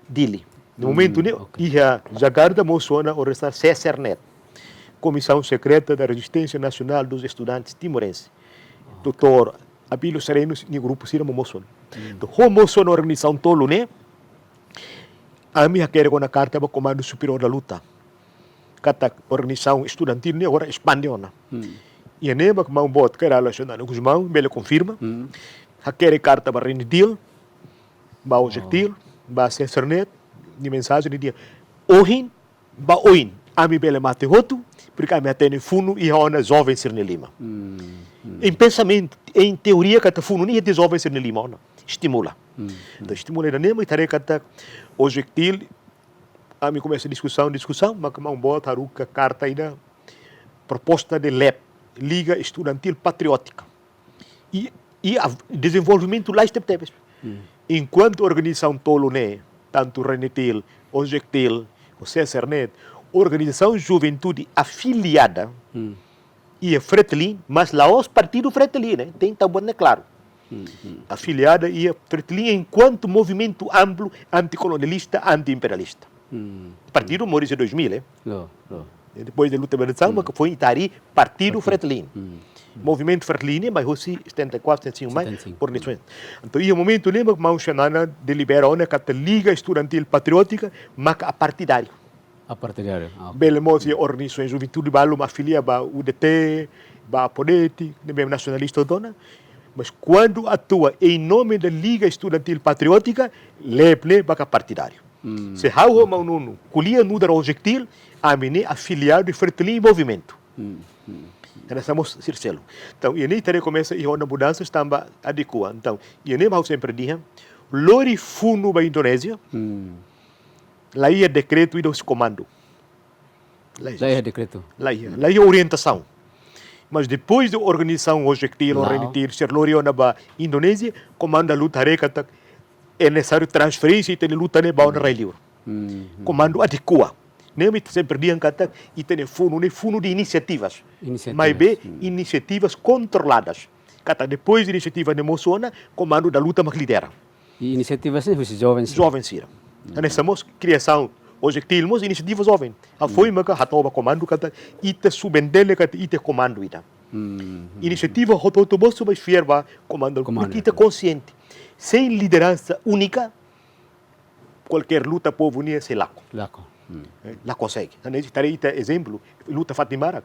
Dili. No momentu ne'e, ok, iha Jakarta mosu ona organizasaun CSRNET, Comissão Secreta da Resistência Nacional dos Estudantes Timorenses. Doutór Abílio Sereno nia grupu sira mós mosu ona. Entaun, ho mosu ona organizasaun tolu ne'e, ami hakerek ona karta ba Komandu Superiór da Luta katak organizasaun estudantil ne'e agora espande ona. Iha ne'e mak maun boot Kay Rala Xanana Gusmão bele konfirma. Hakerek karta ba RENETIL, ba OJECTIL, ba CSRNET, nia mensajen nia dehan: ohin ba oin, ami bele mate hotu, porque ami hatene funu iha ona joven sira-nia liman. Em pensamento, em teoria, katak funu ne'e iha joven sira-nia liman ona. Estimula. Entaun, estimula ida-ne'e mak ita haree katak OJECTIL, ami komesa diskusaun, diskusaun, maka maun boot haruka karta ida, proposta de LEP, Liga Estudantil Patriótica. I, i dezenvolvimentu lais tebetebes. Enkuantu organizasaun tolu ne'e, tantu RENETIL, OJECTIL, CSRNET, organizasaun juventude afiliada iha FRETILIN, mas la'ós partidu FRETILIN, ne'e tenke ita-boot ne'e klaru. Afiliada iha FRETILIN enkuantu movimentu amplu antikolonialista, anti-imperialista. Partidu moris iha dois mil, eh? Loos, loos. E depois de luta libertasaun, mak foin ita harii partidu FRETILIN. Movimentu FRETILIN ne'e mai hosi setenta e quatro, setenta e cinco mai, setenta e cinco, por nisso. Entaun, iha momentu ne'e mak maun Xanana delibera ona katak Liga Estudantil Patriótica maka apartidáriu. Apartidáriu, ah, ok. Bele mós iha organizasaun juventude balu mak afilia ba UDT, ba APODETI, ne'ebé nasionalista hotu ona. Mas kuandu atua em nome da Liga Estudantil Patriótica, LEP ne'e maka partidáriu. Se ha'u ho maun Nuno ko'alia nu'udar OJECTIL, ami ne'e afiliadu iha FRETILIN movimentu. Entaun, estamos sira seluk. Entaun, iha ne'e ita haree komesa iha ona mudansa tanba adekua. Entaun, iha ne'e mak ha'u sempre dehan, lori funu ba Indonézia, la iha dekretu ida hosi komandu. La iha. La iha dekretu. La iha. La iha orientasaun. Mas depois de organizasaun OJECTIL, RENETIL, sira lori ona ba Indonézia, komandu da luta haree katak é nesesáriu transferénsia ita-nia luta ne'e ba ona rai-liur. Komandu adekua. Ne'e mak ita sempre dehan katak ita-nia funu ne'e funu de inisiativas. Inisiativas. Maibé inisiativas kontroladas. Katak depois de inisiativa ne'e mosu ona, komandu da luta mak lidera. I inisiativas ne'e husi joven sira. Joven sira. Hanesan mós kriasaun OJECTIL mós inisiativa joven. Hafoin maka hato'o ba komandu katak ita subentende katak ita komandu ida. Inisiativa hotu-hotu mosu, mas fiar ba komandu. Komandu. Porque ita konsiente. Sem liderança única, kualkér luta povu nian sei lakon. Lakon. Eh, la konsege. Hanesan ita haree ita ezemplu, luta fatin barak.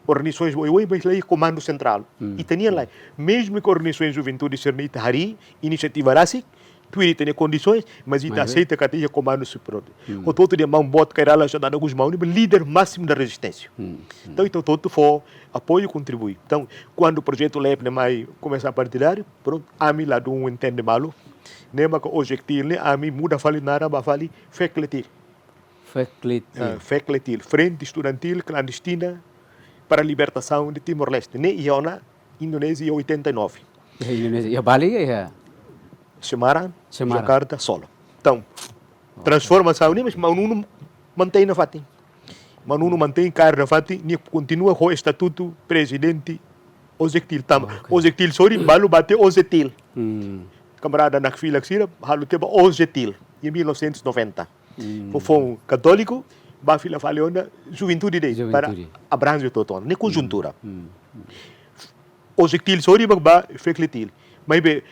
Organizasaun oioin, mas la iha komandu sentrál. Ita-nian la. Mesmu ke organizasaun juventude sira-ne'e ita harii inisiativa rasik, tuir ita-nia kondisoens, mas ita aseita katak iha komandu superiór. Hotu-hotu dehan maun boot Kay Rala Xanana Gusmão ne'e líder másimu da rezisténsia. Entaun, ita hotu-hotu fó apoiu, kontribui. Entaun, kuandu projetu LEP ne'e mai komesa partidáriu, prontu, ami ladún entende malu. Ne'e maka OJECTIL ne'e, ami muda fali naran ba fali FEKLETIL. FEKLETIL. Ah, FEKLETIL, Frente Estudantil Clandestina para a Libertação de Timor-Leste. Ne'e iha ona Indonézia iha oitenta e nove. Iha Indonézia, iha Bali, iha Semarang, Semarang, Jakarta, Solo. Entaun, ok, transformasaun ne'e, mas maun Nuno mantein nafatin. Maun Nuno mantein kaer nafatin, nia kontinua ho estatutu prezidente OJECTIL tanba. Ah, ok. OJECTIL sorin balu ba to'o OJETIL. Hmm. Kamarada nakfilak sira halo tiha ba OJETIL iha mil novecentos e noventa. Hmm. Foufoun katóliku ba fila fali ona juventude de'it, para Juventude. Abrange hotu-hotu ona. Ne'e konjuntura. Hmm. Hmm. OJECTIL sorin ba, ba FECLETIL. Maibé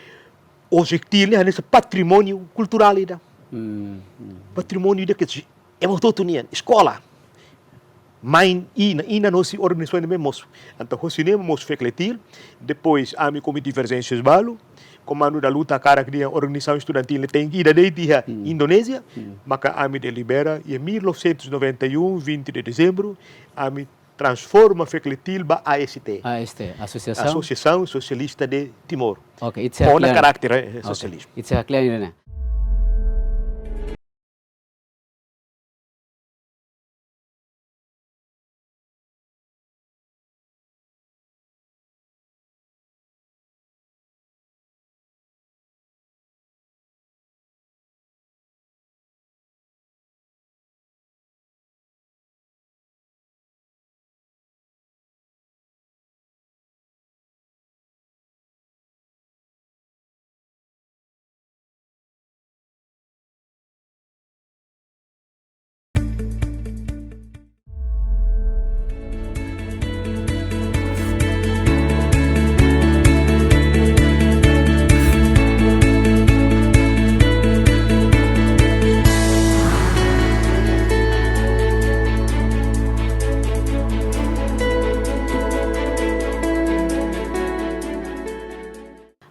OJECTIL ne'e hanesan patrimóniu kulturál ida. Hmm, hmm. Patrimóniu ida ke si, ema hotu-hotu nian, eskola. Main inan, inan hosi organizasaun ne'e mós. Entaun hosi ne'e mós FECLETIL, depois ami komu diverjénsias balu, Comando da Luta hakarak dehan organizasaun estudantil ne'e tenke ida de'it iha Hmm. Indonézia, Hmm. maka ami delibera, iha mil novecentos e noventa e um, vinte de dezembro, ami transforma FECLETIL ba AST. AST, Asosiasaun? Asosiasaun Sosialista de Timor. Ok, ita sei haklean. Ho ona karáter, eh, Ok. sosializmu. Ita sei haklean ida-ne'e.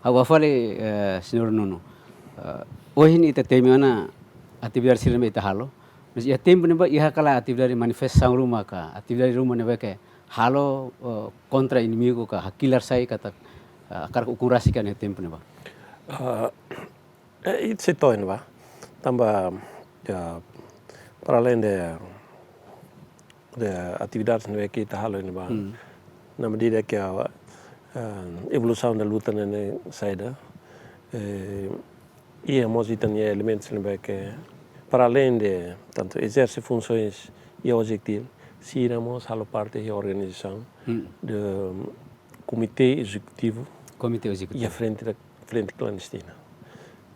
Ha'u fali, eh, Señór Nuno. Eh, ohin ita temi ona atividade sira ne'ebé ita halo. Mas iha tempu ne'ebá iha ka lae atividade manifestasaun ruma ka, atividade ruma ne'ebé ke halo, eh, kontra inimigu ka, hakilar sai katak, eh, hakarak ukun rasik ka iha tempu ne'ebá? Ah, eh, ita sei to'o iha ne'ebá. Tanba, ya, para além de de atividades ne'ebé ke ita halo iha ne'ebá. Hmm. Na medida ke, eh, evolusaun da luta ne'e, ne'e saida, eh, iha mós ita-nia elementus ne'ebé ke, para além de, tantu, ezerse funsoens iha OJECTIL, sira mós halo parte iha organizasaun Hmm. de, mm, komité ezekutivu Komité ezekutivu. iha frente da, frente klandestina.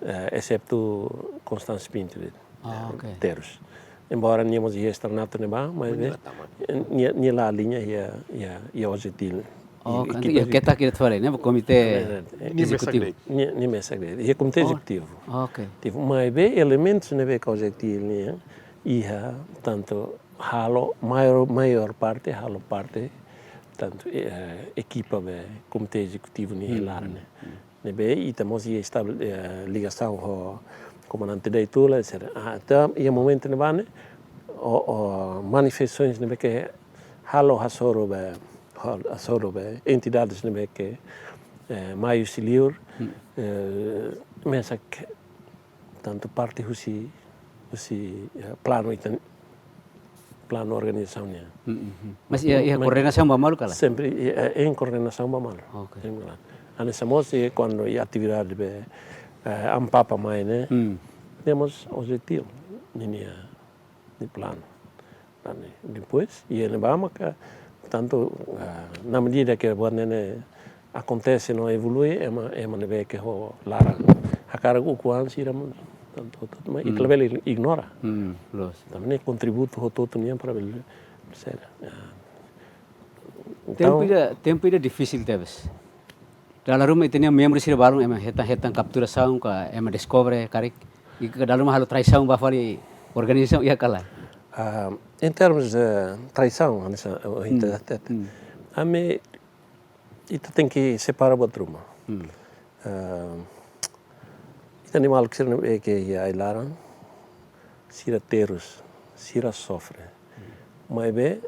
Eh, exetu Constance Pinto de, Ah, eh, ok. Terros. Embora nia mós iha estelionato ne'ebá, mas Nia eh, la tama. nia, nia la aliña iha, iha, iha OJECTIL. Oh, I, kan ekipa iha ezekutivu. Ketak ida fali, ne'e komité Eh, eh, Nia mesak ezekutivu. de'it. Nia, nia mesak de'it. Iha komité Oh, ezekutivu. ok. Tipu, maibé elementus ne'ebé ke OJECTIL nian iha, tantu halo maiór, maiór parte, halo parte, tantu, eh, ekipa be komité ezekutivu nia Hmm, laran hmm, ne'e. hmm. Ne'ebé ita mós iha estabele-, eh, ligasaun ho komandante Daitula, et cetera. Ah, entaun, iha momentu ne'ebá ne'e, o, o, manifestasoens ne'ebé ke halo hasoru be, hal-, hasoru be, entidades ne'ebé ke, eh, mai husi liur, Hmm. eh, mesak tantu parte husi, husi, eh, planu ita-nia, planu organizasaun nian. Mm, mm, mm. Mas iha, iha Mas koordenasaun ba malu ka lae? Sempre, eh, eh, iha koordenasaun ba malu. Ok. Sempre. Hanesan mós, eh, kuandu iha atividade be, eh, AMPAPA mai ne'e, Mm. temos objetivu, ninia, nia planu. Tan ne'e, depois, iha ne'ebá maka, tantu, ah, na medida ke buat ne'e ne'e akontese no evolui, ema, ema ne'ebé ke ho laran hakarak ukun an sira mós, tantu, tantu, mas ita Hmm. labele ignora. Hmm, loos. Tanba ne'e kontributu hotu-hotu nian para bele, sira. Ah. Tempu Entaun ida, tempu ida difisil tebes. Dala ruma ita-nia membru sira balun ema hetan, hetan kapturasaun ka ema deskobre karik. I ka dala ruma halo traisaun ba fali organizasaun iha ka lae? Ah, em termos de traição, hanesan, oh, Hmm. ita, ita, Hmm. ami, ita tenke separa buat ruma. Hmm. Ah, ita-nia maluk sira ne'ebé ke iha ai-laran, sira terus, sira sofre. Hmm. Maibé,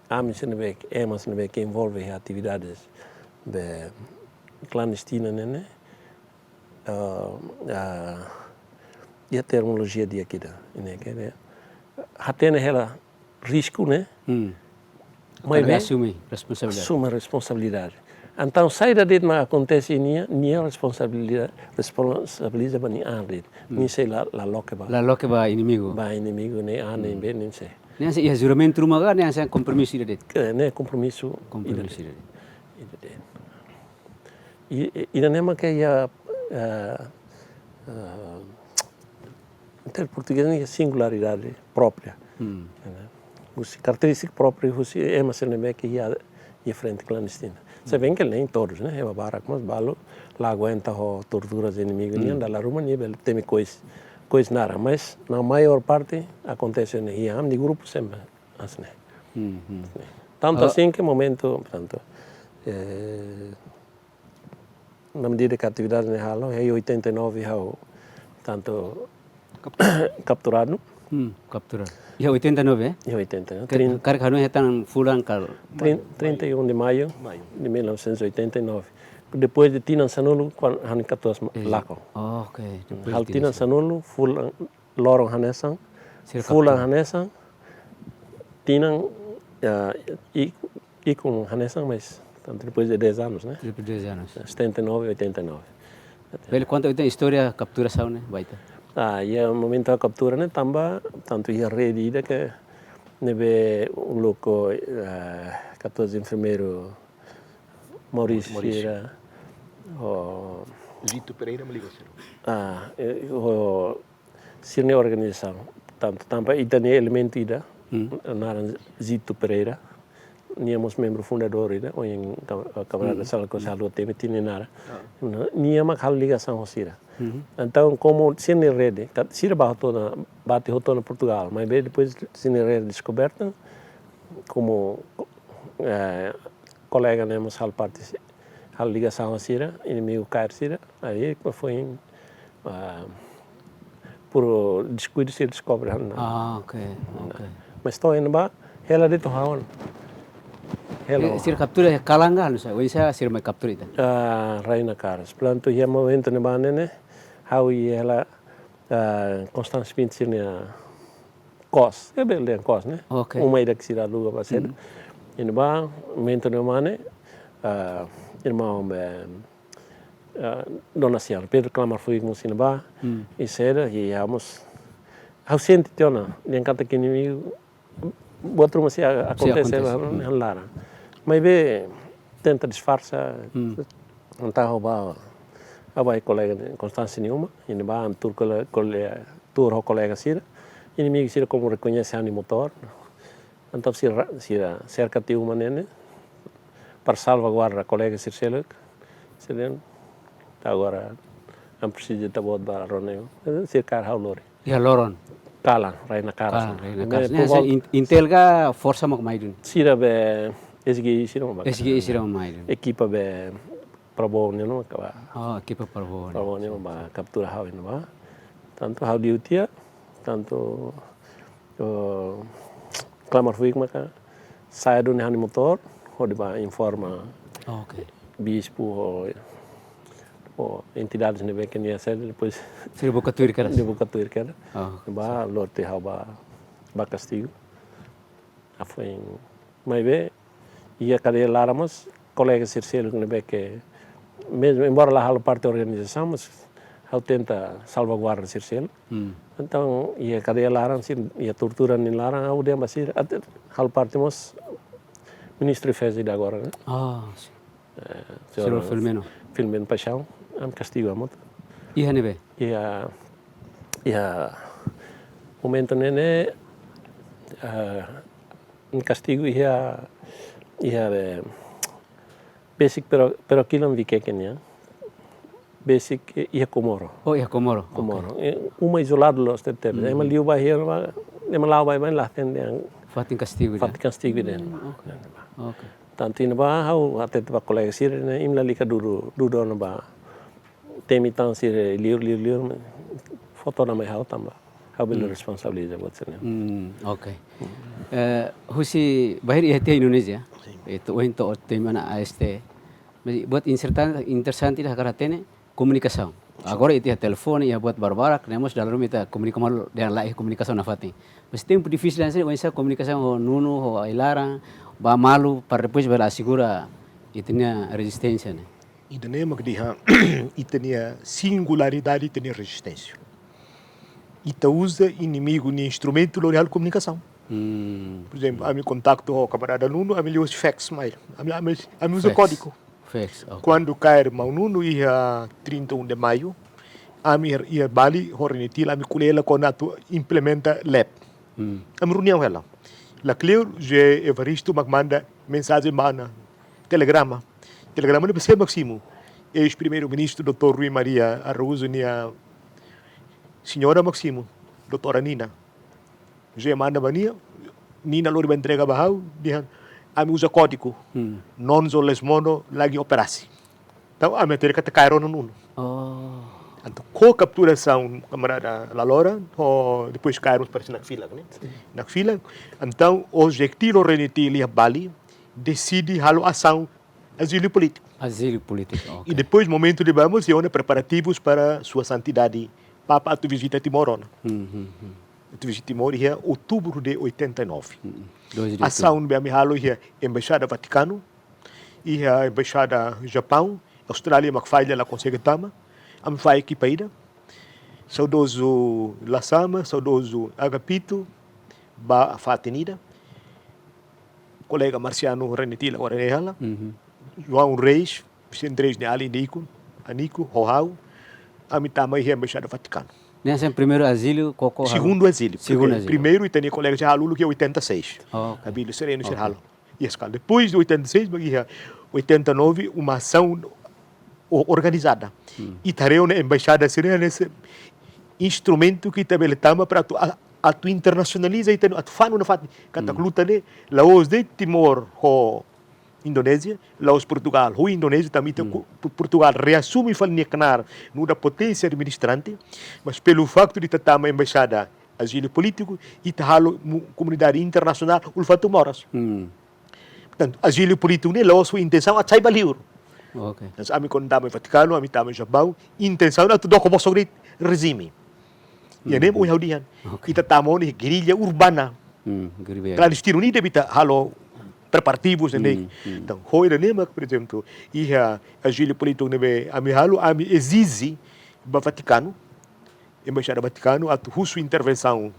ami sira ne'ebé ke, ema sira ne'ebé ke envolve iha atividades be klandestina ne'e ne'e, ah, ah, iha terminolojia di'ak ida, ne'e ke, ne'e, hatene hela risku ne'e, Hmm. maibé Asume responsabilidade. asume responsabilidade. Entaun saida de'it mak akontese iha nia, nia responsabiliza, responsabiliza ba nia an de'it. Nia sei la, la loke ba. La loke ba inimigu. Ba inimigu ne'e an ne'e be ne'e sei. Ne'e hanesan iha juramentu ruma ka, ne'e hanesan kompromisu ida de'it. Ke, ne'e kompromisu. Kompromisu ida de'it. Ida de'it. I, i, ida-ne'e mak iha, eh, eh, entaun portugés ne'e singularidade própria. Hmm. Husi karakterístika própria husi ema sira ne'ebé ke iha, iha frente klandestina. Se bem que nem todos, né? Ema barak, mas balu la aguenta ho tortura inimigu nian, dala ruma nia bele temi kois, kois naran. Mas na maior parte akontese ne'e iha ami-nia grupu sempre hanesan ne'e. Hmm, hmm. Tanto assim que momentu, portantu, eh, na medida ke atividade ne'e halo, iha oitenta e nove ha'u, portantu, kapturadu. Hmm, kapturadu. Iha oitenta e nove, eh? Iha oitenta e nove. Ke, trin-, karik hanoin hetan fulan kal? Trin-, trinta e um de maio de mil novecentos e oitenta e nove. Depois de tinan sanulu, kuandu ha'u-nia katuas ma-, lakon. Oh, ok. Depois halo de tinan sanulu, fulan, loron hanesan, sira fulan kaptura. Hanesan, tinan, ya, i, ikun hanesan, mas, portantu, depois de dez anos, né? Depois de dez anos. Setenta e nove, oitenta e nove. Bele konta ita istória kapturasaun ne'e, ba ita? Ah, iha momentu kaptura ne'e tanba, portantu, iha rede ida ke ne'ebé uluk, eh, katuas enfermeiru Maurício Maurício. Sira, ho Zito Pereira, me liga, senhor. Ah, eh, ho sira-nia organizasaun. Tantu, tanba ita-nia elementu ida, hmm, naran Zito Pereira, nia mós membru fundadór ida, ohin ka-, kamarada, hmm, Sala Kosalo temi tini naran. Ah. Nia mak halo ligasaun ho sira. Hmm. Entaun, komu sira-nia rede, ka-, sira bá hotu ona, bate hotu ona Portugal, maibé depois sira-nia rede deskoberta, komu, eh, kolega ne'e mós halo parte si-, halo ligasaun ho sira, inimigu kaer sira, aí foin, ah, por deskuidu sira deskobre ha'u-nia. Ah, ok, ok. Mas to'o iha ne'ebá, hela de'it ha'u. Hela. Eh, sira kaptura iha kalan ka, oinsá, oinsá sira mai kaptura ita? Ah, Rainha Carlos. Portantu, iha momentu ne'ebá ne'e, ha'u iha hela, ah, Constâncio Pinto sira-nia kos, é bele dehan kos, né? Ok. Uma ida ke sira aluga ba sede. Hmm. Iha ne'ebá, momentu ne'ebá ne'e, ah, irmaun be, ah, Dona Sian, Pedro Klamar Fuik mós iha ne'ebá, hmm, i sira, i ha'u mós, ha'u sente tiha ona, dehan katak inimigu, buat ruma sei a-, sei akontese, akontese, la, hmm, la laran. Maibé tenta disfarsa, hmm, entaun ha'u bá, ha'u bá iha kolega ne'e, Constâncio nia uma, iha ne'ebá ami tuur kole-, kole-, tuur ho kolega sira, inimigu sira komu rekoñese ha'u-nia motór, entaun sira, sira serka tiha uma ne'e, ne'e, para salvaguarda kolega sira seluk, sira dehan, "Agora, ami presiza Ita-Boot bá rona ne'e." Sira kaer ha'u lori. Iha loron? Kalan, Rainha Carlos. Kalan, Rainha Carlos. Ne'e, ne'e, por volta in-, Intel ka forsa mak mai duni? Sira be S G I sira mak. S G I sira mak mai duni. Ekipa be Prabowo nian mak bá. Oh, ekipa Prabowo nian. Prabowo nian mak bá kaptura ha'u iha ne'ebá. Tantu ha'u liu tiha, tantu, eh, Klamar Fuik maka sa'e duni ha'u-nia motór, hodi bá informa. Ok. Bispu ho, ho entidades ne'ebé ke nia sede, depois sira buka tuir kedas? Nia buka tuir kedas. Oh, bá, lori tiha ha'u bá, bá kastigu. Afoin, maibé, iha kadeia laran mós, kolega sira seluk ne'ebé ke, mezmu embora la halo parte organizasaun, mas ha'u tenta salvaguarda sira seluk. Hmm. Entaun, iha kadeia laran, sira, iha tortura nia laran, ha'u dehan ba sira, até halo parte mós Ministru Defeza ida agora, né? Ah, sin. Eh, señór Filomeno. Filomeno Paixão, ami kastigu ami hotu. Iha ne'ebé? Iha, iha momentu ne'e, eh, ami kastigu iha, iha be, besik pero, pero kilon vikeken ya. Besik iha Comoro. Oh, iha Comoro. Comoro. Ok. Eh, uma izoladu loos tebes. Hmm. Ema liu ba iha, ema la'o ba, ema la hatene dehan. Fatin kastigu ida. Fatin kastigu ida. Hmm, ok. Ok. Tantu iha ne'ebá ha'u hatete ba kolega sira ne'e, imi lalika dudu, dudu ona ba. Temi tan sira liur, liur, liur, fó tiha ona mai ha'u tanba ha'u bele, hmm, responsabiliza buat sira-ne'e. Hmm, ok. Eh, husi bainhira iha tiha Indonézia, sin, ita ohin to'o temi ona A S T. Mas buat insertan-, interesante ida hakarak hatene, komunikasaun. Sin. Agora ita iha telefone, iha buat barbarak, ne'e mós dala ruma ita komunika malu, dehan laiha komunikasaun nafatin. Mas tempu difisil hanesan ne'e, oinsá komunikasaun ho nonu, ho ai-laran, ba malu, para depois bele asegura Ita-nia rezisténsia ne'e? Ida-ne'e mak dehan, ita-nia singularidade, ita-nia rezisténsia. Ita uza inimigu nia instrumentu lori halo komunikasaun. Hmm. Por ezemplu, ami kontaktu ho kamarada Nuno, ami liuhusi fax mai. Ami, ami, ami uza Fax. kódigu. Fax, ok. Kuandu kaer maun Nuno iha trinta e um de Maio, ami iha Bali, ho RENETIL, ami ko'alia kona-ba atu implementa lep. Hmm. Ami reuniaun hela. Lakleur, José Evaristo mak manda mensajen ba ami, telegrama. Telegrama ne'e ba sé mak simu? Eis-Primeiru-Ministru doutór Rui Maria Araújo nia señora mak simu, doutora Nina. José manda ba nia, Nina lori ba entrega ba ha'u, dehan, ami uza kódigu. Hmm. Non só les mono lagi operasi. Entaun, ami hatene katak kaer ona Nuno. Oh. Entaun, ho kapturasaun kamarada Lalora, ho depois kaer mós parese Nakfilak, ne'e? Sim. Nakfilak. Entaun, Ojektil ho RENETIL iha Bali deside halo asaun azíliu polítiku. Azíliu polítiku, ok. I depois, momentu ne'ebá mós, iha ona preparativus para Sua Santidade Papa atu vizita Timor ona. Hmm, hmm, hmm. Atu vizita Timor iha outubru de oitenta e nove. Hmm, doze de outubro. Asaun ne'ebé ami halo iha Embaixada Vatikanu, iha Embaixada Japaun, Austrália mak falla la konsege tama, ami fahe ekipa ida. Saudozu Lasama, saudozu Agapito, ba fatin ida. Kolega Marciano RENETIL agora ne'e hela. Mhm. João Reis, Vicente Reis nia alin Nico, Anico, ho ha'u, ami tama iha Embaixada Vatikanu. Ne'e hanesan primeiru azíliu koko ha'u? Segundu azíliu. Segundu azíliu. Primeiru, ita-nia kolega sira halo uluk iha oitenta e seis. Oh, ok. Abílio Sereno sira halo. Ok. Yes, kan. Depois de oitenta e seis, ba iha oitenta e nove, uma asaun o-, organizada. Hmm. Ita haree ona embaixada sira hanesan instrumentu ke ita bele tama para atu, a-, atu internasionaliza ita, atu fanu nafatin. Katak, hmm, luta ne'e la'ós de'it Timor ho Indonézia, la'ós Portugal ho Indonézia, tanba ita, hmm, ku-, Pu-, Portugal reasume fali nia knaar nu'udar poténsia administrante, mas pelo facto de ita tama embaixada azíliu polítiku, ita halo mu-, komunidade internasionál ulfatu moras. Hmm. Portantu, azíliu polítiku ne'e la'ós ho intensaun atu sai ba liur. Ok. Mas ami kuandu tama Vatikanu, ami tama Japaun, intensaun atu doko bosok de'it rejime. Iha ne'e, hmm, ohin ha'u dehan. Ok. Ita tama ona iha gerilla urbana. Hmm, gerilla. Klandestinu ne'e deve ita halo preparativus ne'e. Hmm, hmm. Entaun, ho ida-ne'e mak, por ezemplu, iha azíliu polítiku ne'ebé ami halo, ami ezije ba Vatikanu, Embaixada Vatikanu atu husu intervensaun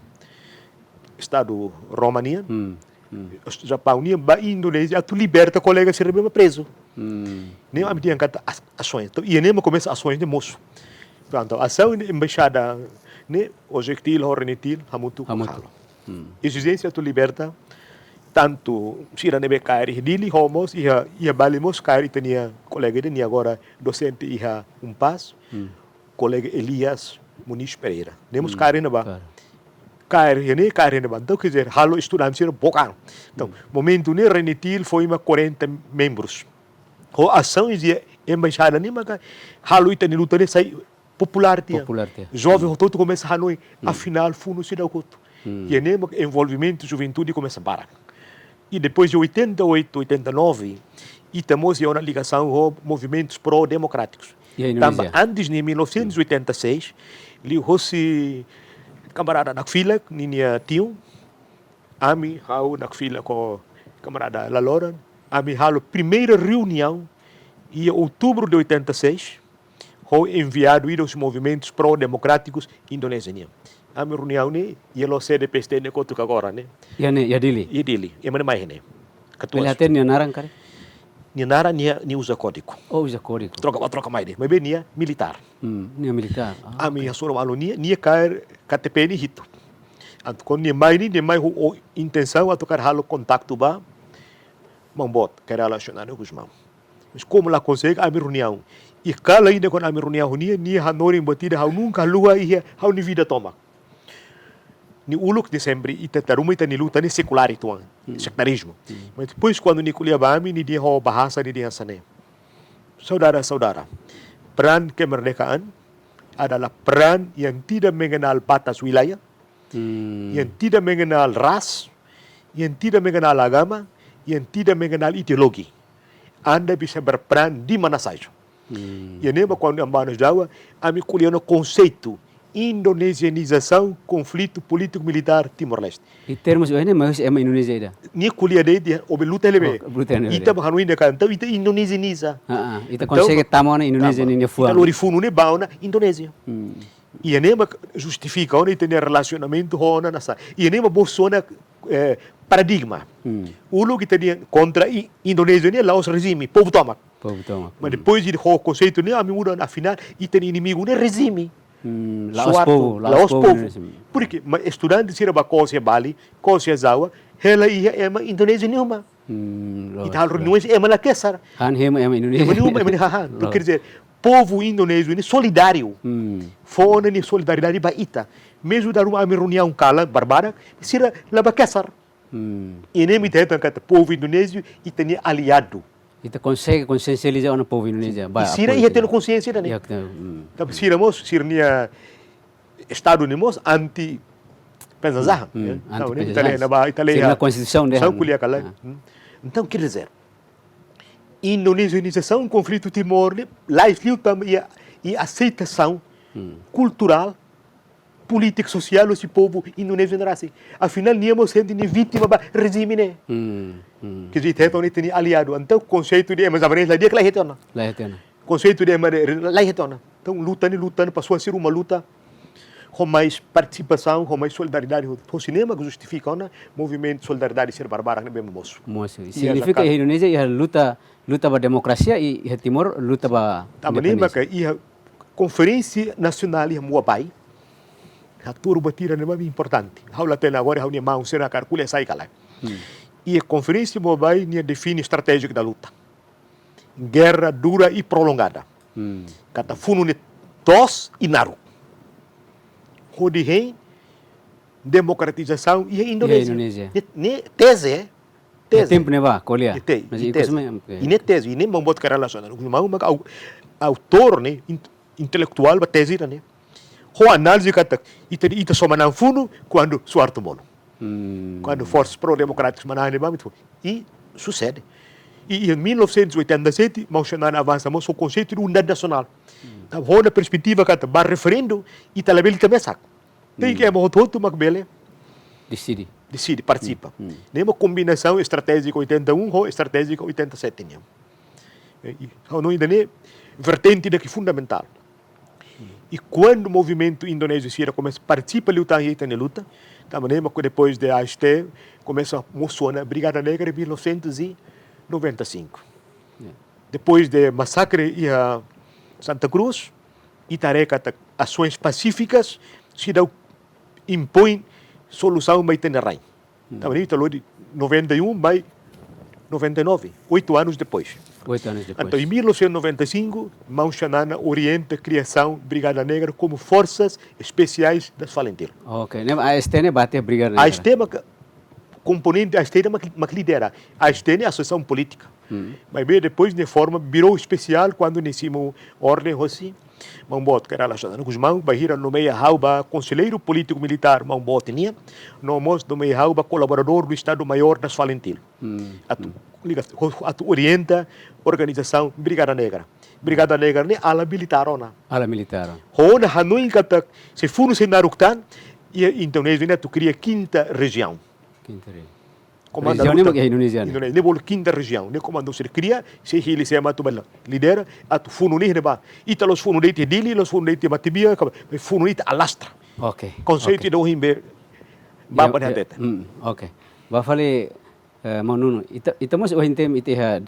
Estadu Roma nian, hmm, hmm, Japaun nian, ba Indonézia atu liberta kolega sira ne'ebé mak prezu. Hmm. Ne'e ami dehan katak as-, asaun. Entaun, iha ne'e mak komesa asaun ne'e mosu. Prontu, asaun ne'e embaixada ne'e, Ojektil ho RENETIL hamutuk, hamutuk, halo. Hmm. Ezijénsia atu liberta tantu sira ne'ebé kaer iha Dili, ho mós iha, iha Bali mós kaer ita-nia kolega ida, nia agora dosente iha UNPAZ. Hmm. Kolega Elias Muniz Pereira. Ne'e mós, hmm, kaer iha ne'ebá. Klaru. Kaer iha ne'e, kaer iha ne'ebá. Entaun, quer dizer, halo estudante sira bokan. Entaun, hmm, momentu ne'e RENETIL foin mak quarenta membros. Ho asaun iha embaixada ne'e maka halo ita-nia luta ne'e sai populár tiha. Populár tiha. Joven, hmm, hotu-hotu komesa hanoin, hmm, afinál, funu seidauk hotu. Hmm. Iha ne'e mak envolvimentu juventude komesa barak. I depois de oitenta e oito, oitenta e nove, ita mós iha ona ligasaun ho movimentus pró-demokrátikus. Iha Indonézia. Tanba antes, iha mil novecentos e oitenta e seis, liuhosi kamarada Nakfilak, ninia tiu, ami, ha'u, Nakfilak ho kamarada Lalora, ami halo primeira reuniaun iha outubru de oitenta e seis, ho enviadu ida husi movimentus pró-demokrátikus Indonézia nian. Ami reuniaun ne'e iha la'ós sede PSTN ne'e kotuk agora ne'e. Iha ne'e, iha Dili? Iha Dili. Ema ne'e mai iha ne'e. Katuas. Bele hatene nia naran karik? Nia naran, nia, nia uza kódigu. Oh, uza kódigu. Troka bá, troka mai de'it. Maibé nia militár. Hmm, nia militár. Ah, ami, ok, hasoru malu nia, nia kaer KTP nia hitu. Entaun, kuandu nia mai ne'e, nia mai ho, ho intensaun atu kaer halo kontaktu ba maun boot, Kay Rala Xanana Gusmão. Mas komu la konsege, ami reuniaun. I kala ida kuandu ami reuniaun ho nia, nia hanorin buat ida ha'u nunka haluha iha ha'u-nia vida tomak. Nia uluk, nia sempre, ita, dala ruma ita-nia luta ne'e sekulár uitoan, hmm, sektarizmu. Hmm. Mas depois, kuandu nia ko'alia ba ami, nia dehan ho bahasa, nia dehan hanesan ne'e: Saudara-saudara, peran kemerdekaan adalah peran yang tidak mengenal batas wilayah, hmm, yang tidak mengenal ras, yang tidak mengenal agama, yang tidak mengenal ideologi. Anda bisa berperan di mana saja. Hmm. Iha ne'ebá, kuandu ami bá ona Jawa, ami ko'alia ona konseitu Indonezianizasaun konflitu polítiku militár Timor-Leste. I termus ohin ne'e, mas ema Indonézia ida. Nia ko'alia de'it, obe luta lebe. Oh, luta lebe. Ita ba hanoin dehan katak entaun ita Indonezianiza. Ah, ah. Ita entaun, konsege tama ona Indonézia tama. Ninia fuan. Ita lori funu ne'e ba ona Indonézia. Hmm. Iha ne'e mak justifika ona ita-nia relasionamentu ho ona nasaun. Iha ne'e mak mosu ona, eh, paradigma. Hmm. Uluk ita-nia kontra i-, Indonézia ne'e la'ós rejime, povu tomak. Povu tomak. Mas, hmm, depois de ho konseitu ne'e, ami muda, afinál, ita-nia inimigu ne'e rejime. Hmm, la'ós Suharto, povu, la'ós la'ós povu povu. Indonézia. Porke, mas estudante sira ba kose Bali, kose Jawa, hela iha ema Indonézia ne'e uma. Hmm, la'ós, ita halo, la'ós. Reuniões ema la kesar. Han ema, ema Indonézia. Ema ne'e uma, ema ne'e hahán. Entaun, la'ós. Quer dizer, povu indonéziu ne'e solidáriu. Hmm. Fó ona nia solidariedade ba ita. Mezmu dala ruma ami reuniaun kalan, barbarak, sira la ba kesar. Hmm. I ne'e mak ita hetan katak povu indonéziu, ita-nia aliadu. Ita konsege konsiensializa ona povu Indonézia. Sin. Ba, i sira apoiu iha ita-nia, tiha ona konsiénsia ida-ne'e. Iha, hmm. Tanba sira mós, sira-nia Estadu ne'e mós anti pensasaun, hmm, ya. Entaun, anti ne'e, ita lee, pensasaun. Ne'ebá, ita lee, sira-nia, ya, konstituisaun dehan. Konstituisaun ko'alia kalan. Ah. Hmm. Entaun, quer dizer, indonezianizasaun konflitu Timor ne'e, la'ós liután iha, iha aseitasaun, hmm, kulturál, polítika, sosiál husi povu indonéziu ne'e rasik. Afinál, nia mós sente nia vítima ba rejime ne'e. Hmm, hmm. Quer dizer, ita hetan ona ita-nia aliadu. Entaun, konseitu de ema javanês la di'ak, la hetan ona. La hetan ona. Konseitu de ema de, la hetan ona. Entaun, luta ne'e, luta ne'e, pasoan sira uma luta ho mais partisipasaun, ho mais solidariedade, ho, ho sira-ne'e mak justifika ona movimentu solidariedade sira barbarak ne'ebé mosu. Mosu. Iha signifika Jakarta. Iha Indonézia, iha luta, luta ba demokrasia, i iha Timor, luta ba independénsia. Tanba ne'e maka iha konferénsia nasionál iha Mauá Bay, hatuur buat ida ne'ebé importante. Ha'u la hatene agora, ha'u-nia maun sira hakarak ko'alia sai ka lae. Hmm. Iha konferénsia Mauá Bay, nia define estratéjia da luta. Guerra dura e prolongada. Hmm. Katak funu ne'e toos i naruk. Hodi hein demokratizasaun iha Indonézia. Iha Indonézia. Ne'e, ne'e teze, iha teze. Tempu ne'ebá, ko'alia. Iha te-, mas iha ikus teze. Mai, oke. I ne'e teze, i ne'e maun boot hakarak relasiona. Maun mak au-, autór ne'e, in-, intelektuál ba teze ida-ne'e. Ho análize katak, ita, ita só manán funu kuandu Suharto monu. Hmm. Kuandu forsa pro-demokrátika manán ne'ebá, ita funu. I susede. I, i em mil novecentos e oitenta e sete, maun Xanana avansa mós ho konseitu de unidade nasionál. Hmm. Entaun, ho ona perspetiva katak ba referendu, ita labele ita mesak. Tenke, hmm, ema hotu-hotu mak bele deside. Deside, partisipa. Hmm, hmm. Ne'e mak kombinasaun estratéjika oitenta e um ho estratéjika oitenta e sete nian. E, i, ha'u hanoin ida-ne'e vertente ida ke fundamentál. Hmm. I kuandu movimentu indonéziu sira komesa partisipa liután iha ita-nia luta, tanba ne'e mak depois de A S T komesa mosu ona Brigada Negra em mil novecentos e noventa e cinco. Yeah. Depois de masakre iha Santa Cruz, ita haree katak ações pacíficas seidauk impoin solusaun ba ita-nia rain. Hmm. Tanba ne'e ita lori noventa e um ba noventa e nove, oito anos depois. Oito anos depois. Entaun, em mil novecentos e noventa e cinco, maun Xanana orienta a criação Brigada Negra como Forças Especiais das FALINTIL. Ok, ne'e A S T ne'e ba tiha Brigada Negra. A S T mak komponente, A S T mak, mak lidera. A S T ne'e asosiasaun polítika. Hmm. Maibé depois nia forma birou espesiál kuandu nia simu orden hosi maun boot hakarak relasiona Xanana Gusmão, bainhira nomeia ha'u ba konselleiru polítiku militár maun boot nian, no mós nomeia ha'u ba kolaboradór do Estado-Maior das FALINTIL. Hmm. Atu, hmm, liga, ho-, atu orienta organizasaun Brigada Negra. Brigada Negra ne'e ala militár ona. Ala militár ona. Ho ona hanoin katak, se funu sei naruk tan, iha Indonézia ne'e atu kria kinta rejiaun. Kinta rejiaun. Komanda luta. Rejiaun ne'e mak iha Indonézia ne'e? Indonézia, ne'e bolu kinta rejiaun. Ne'e komanda sira kria, sei hili sé mak atu bele lidera, atu funu ne'e ne'ebá. Ita la'ós funu de'it iha Dili, la'ós funu de'it iha Batibia, ka, funu ne'e ita alastra. Ok. Konseitu, ok, ida ohin be, ya, bapa, ya, hatete. Hmm, ok. Ba fali, eh, maun Nuno, ita, ita mós ohin temi ita iha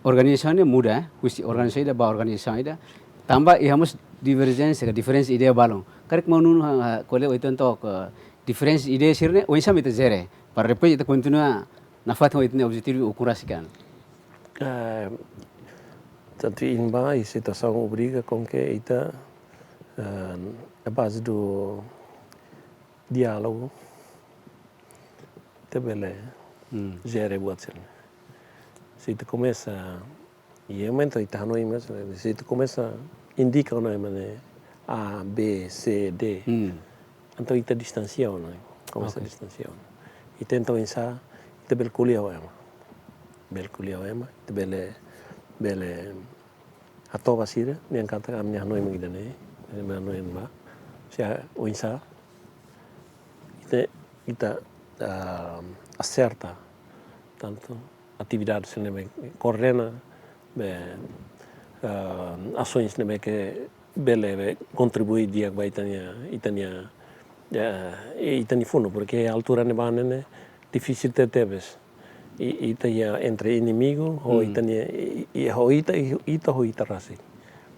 organizasaun ne'e muda, eh? Husi organizasaun ida ba organizasaun ida. Tanba iha mós diverjénsia, diferensa ideia balun. Karik maun Nuno, ha, ha, ko'alia oituan took, eh, diferensa ideia sira-ne'e, oinsá mak ita jere. Para depois ita kontinua nafatin ho ita-nia objetivu ukun rasik an. Eh, tantu iha ne'ebá, iha situasaun obriga com que ita, eh, a base do diálogu, ita bele, hmm, jere buat sira-ne'e. Se ita komesa, iha momentu ita hanoin mós, se ita komesa indika ona ema ne'e A, B, C, D. Hmm. Entaun ita distansia ona, komesa, ok, distansia ona. Ita entaun oinsá, ita bele ko'alia ho ema. Bele ko'alia ho ema, ita bele, bele hato'o ba sira, dehan katak ami-nia hanoin mak ida-ne'e, ami-nia hanoin mak. se oinsá ita, ita, ah, aserta tantu atividade sira ne'ebé koordena, be, ah, asaun ne'ebé ke bele be kontribui di'ak ba ita-nia, ita-nia, eh, ita-nia funu, porque altura ne'ebá ne'e difisil tebetebes. I, ita iha entre inimigu, ho ita-nia, i, i, ho ita, i, ita, ho ita rasik.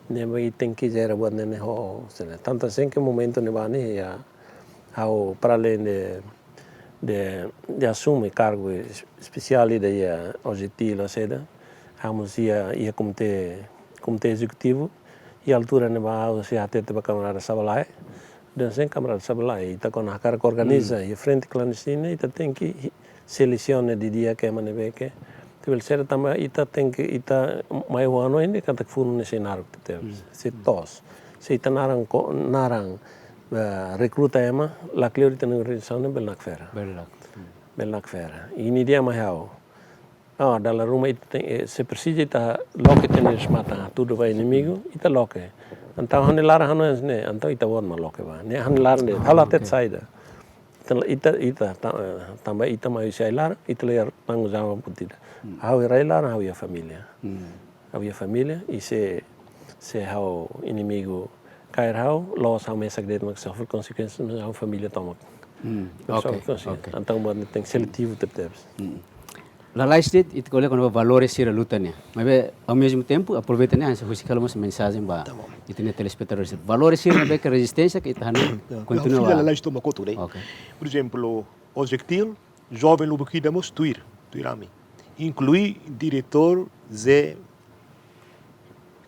Ne'ebé tenke jere buat ne'e ho, sene. Tantu hanesan ke momentu ne'ebá ne'e iha, ha'u para além de, de, de asume kargu es-, espesiál ida iha OJTL, ou seja, ha'u mós iha, iha komité, komité ezekutivu, i altura ne'ebá ha'u sei hatete ba kamarada Sabalae, dehan hanesan kamarada Sabalae, ita kuandu hakarak organiza, iha frente klandestina, ita tenke selesiona didi'ak ema ne'ebé ke, tebel sira tanba ita tenke, ita mai huano ini katak funu ne'e sei naruk tebes, sei toos. Se ita naran ko, naran, eh, rekruta ema, la kleur ita-nia organizasaun ne'e bele nakfera. Bele nak. Hmm. Bele nakfera. Ini di'ak mai ha'u. Ah, dala ruma ita ten-, eh, se presiza ita loke ita-nia resmatan, hatudu ba inimigu, ita loke. Entaun ha'u-nia laran ha'u-nia ne'e, entaun ita-boot mak loke ba. Ne'e ha'u-nia laran de'it, ha'u la hatete saida. Ita, ita, ita, ta-, eh, tanba ita mai husi ai-laran, ita la iha tanggung jawab buat ida. Hmm. Ha'u iha rai-laran, ha'u iha família. Hmm. Ha'u iha família, i se, se ha'u inimigu kaer ha'u, loos ha'u mesak de'it mak sofre konsekuénsia, mas ha'u família tomak. Hmm. Mak sofre konsekuénsia. Oke, oke. Entaun buat ne'e tenke seletivu tebetebes. Hmm. Lalais de'it, ita ko'alia kona-ba valores sira luta nian. Maibé, ao mesmo tempo, aproveita ne'e, hanesan husik halo mós mensajen ba, tá bom, ita-nia telespetadór sira. Valores sira ne'ebé ke rezisténsia ke ita hanoin, ya, kontinua. Fila ba lalais tomak hotu de'it. Oke. Por ezemplu, OJTL, joven lubuk ida mós tuir, tuir ami. Inklui diretór Zé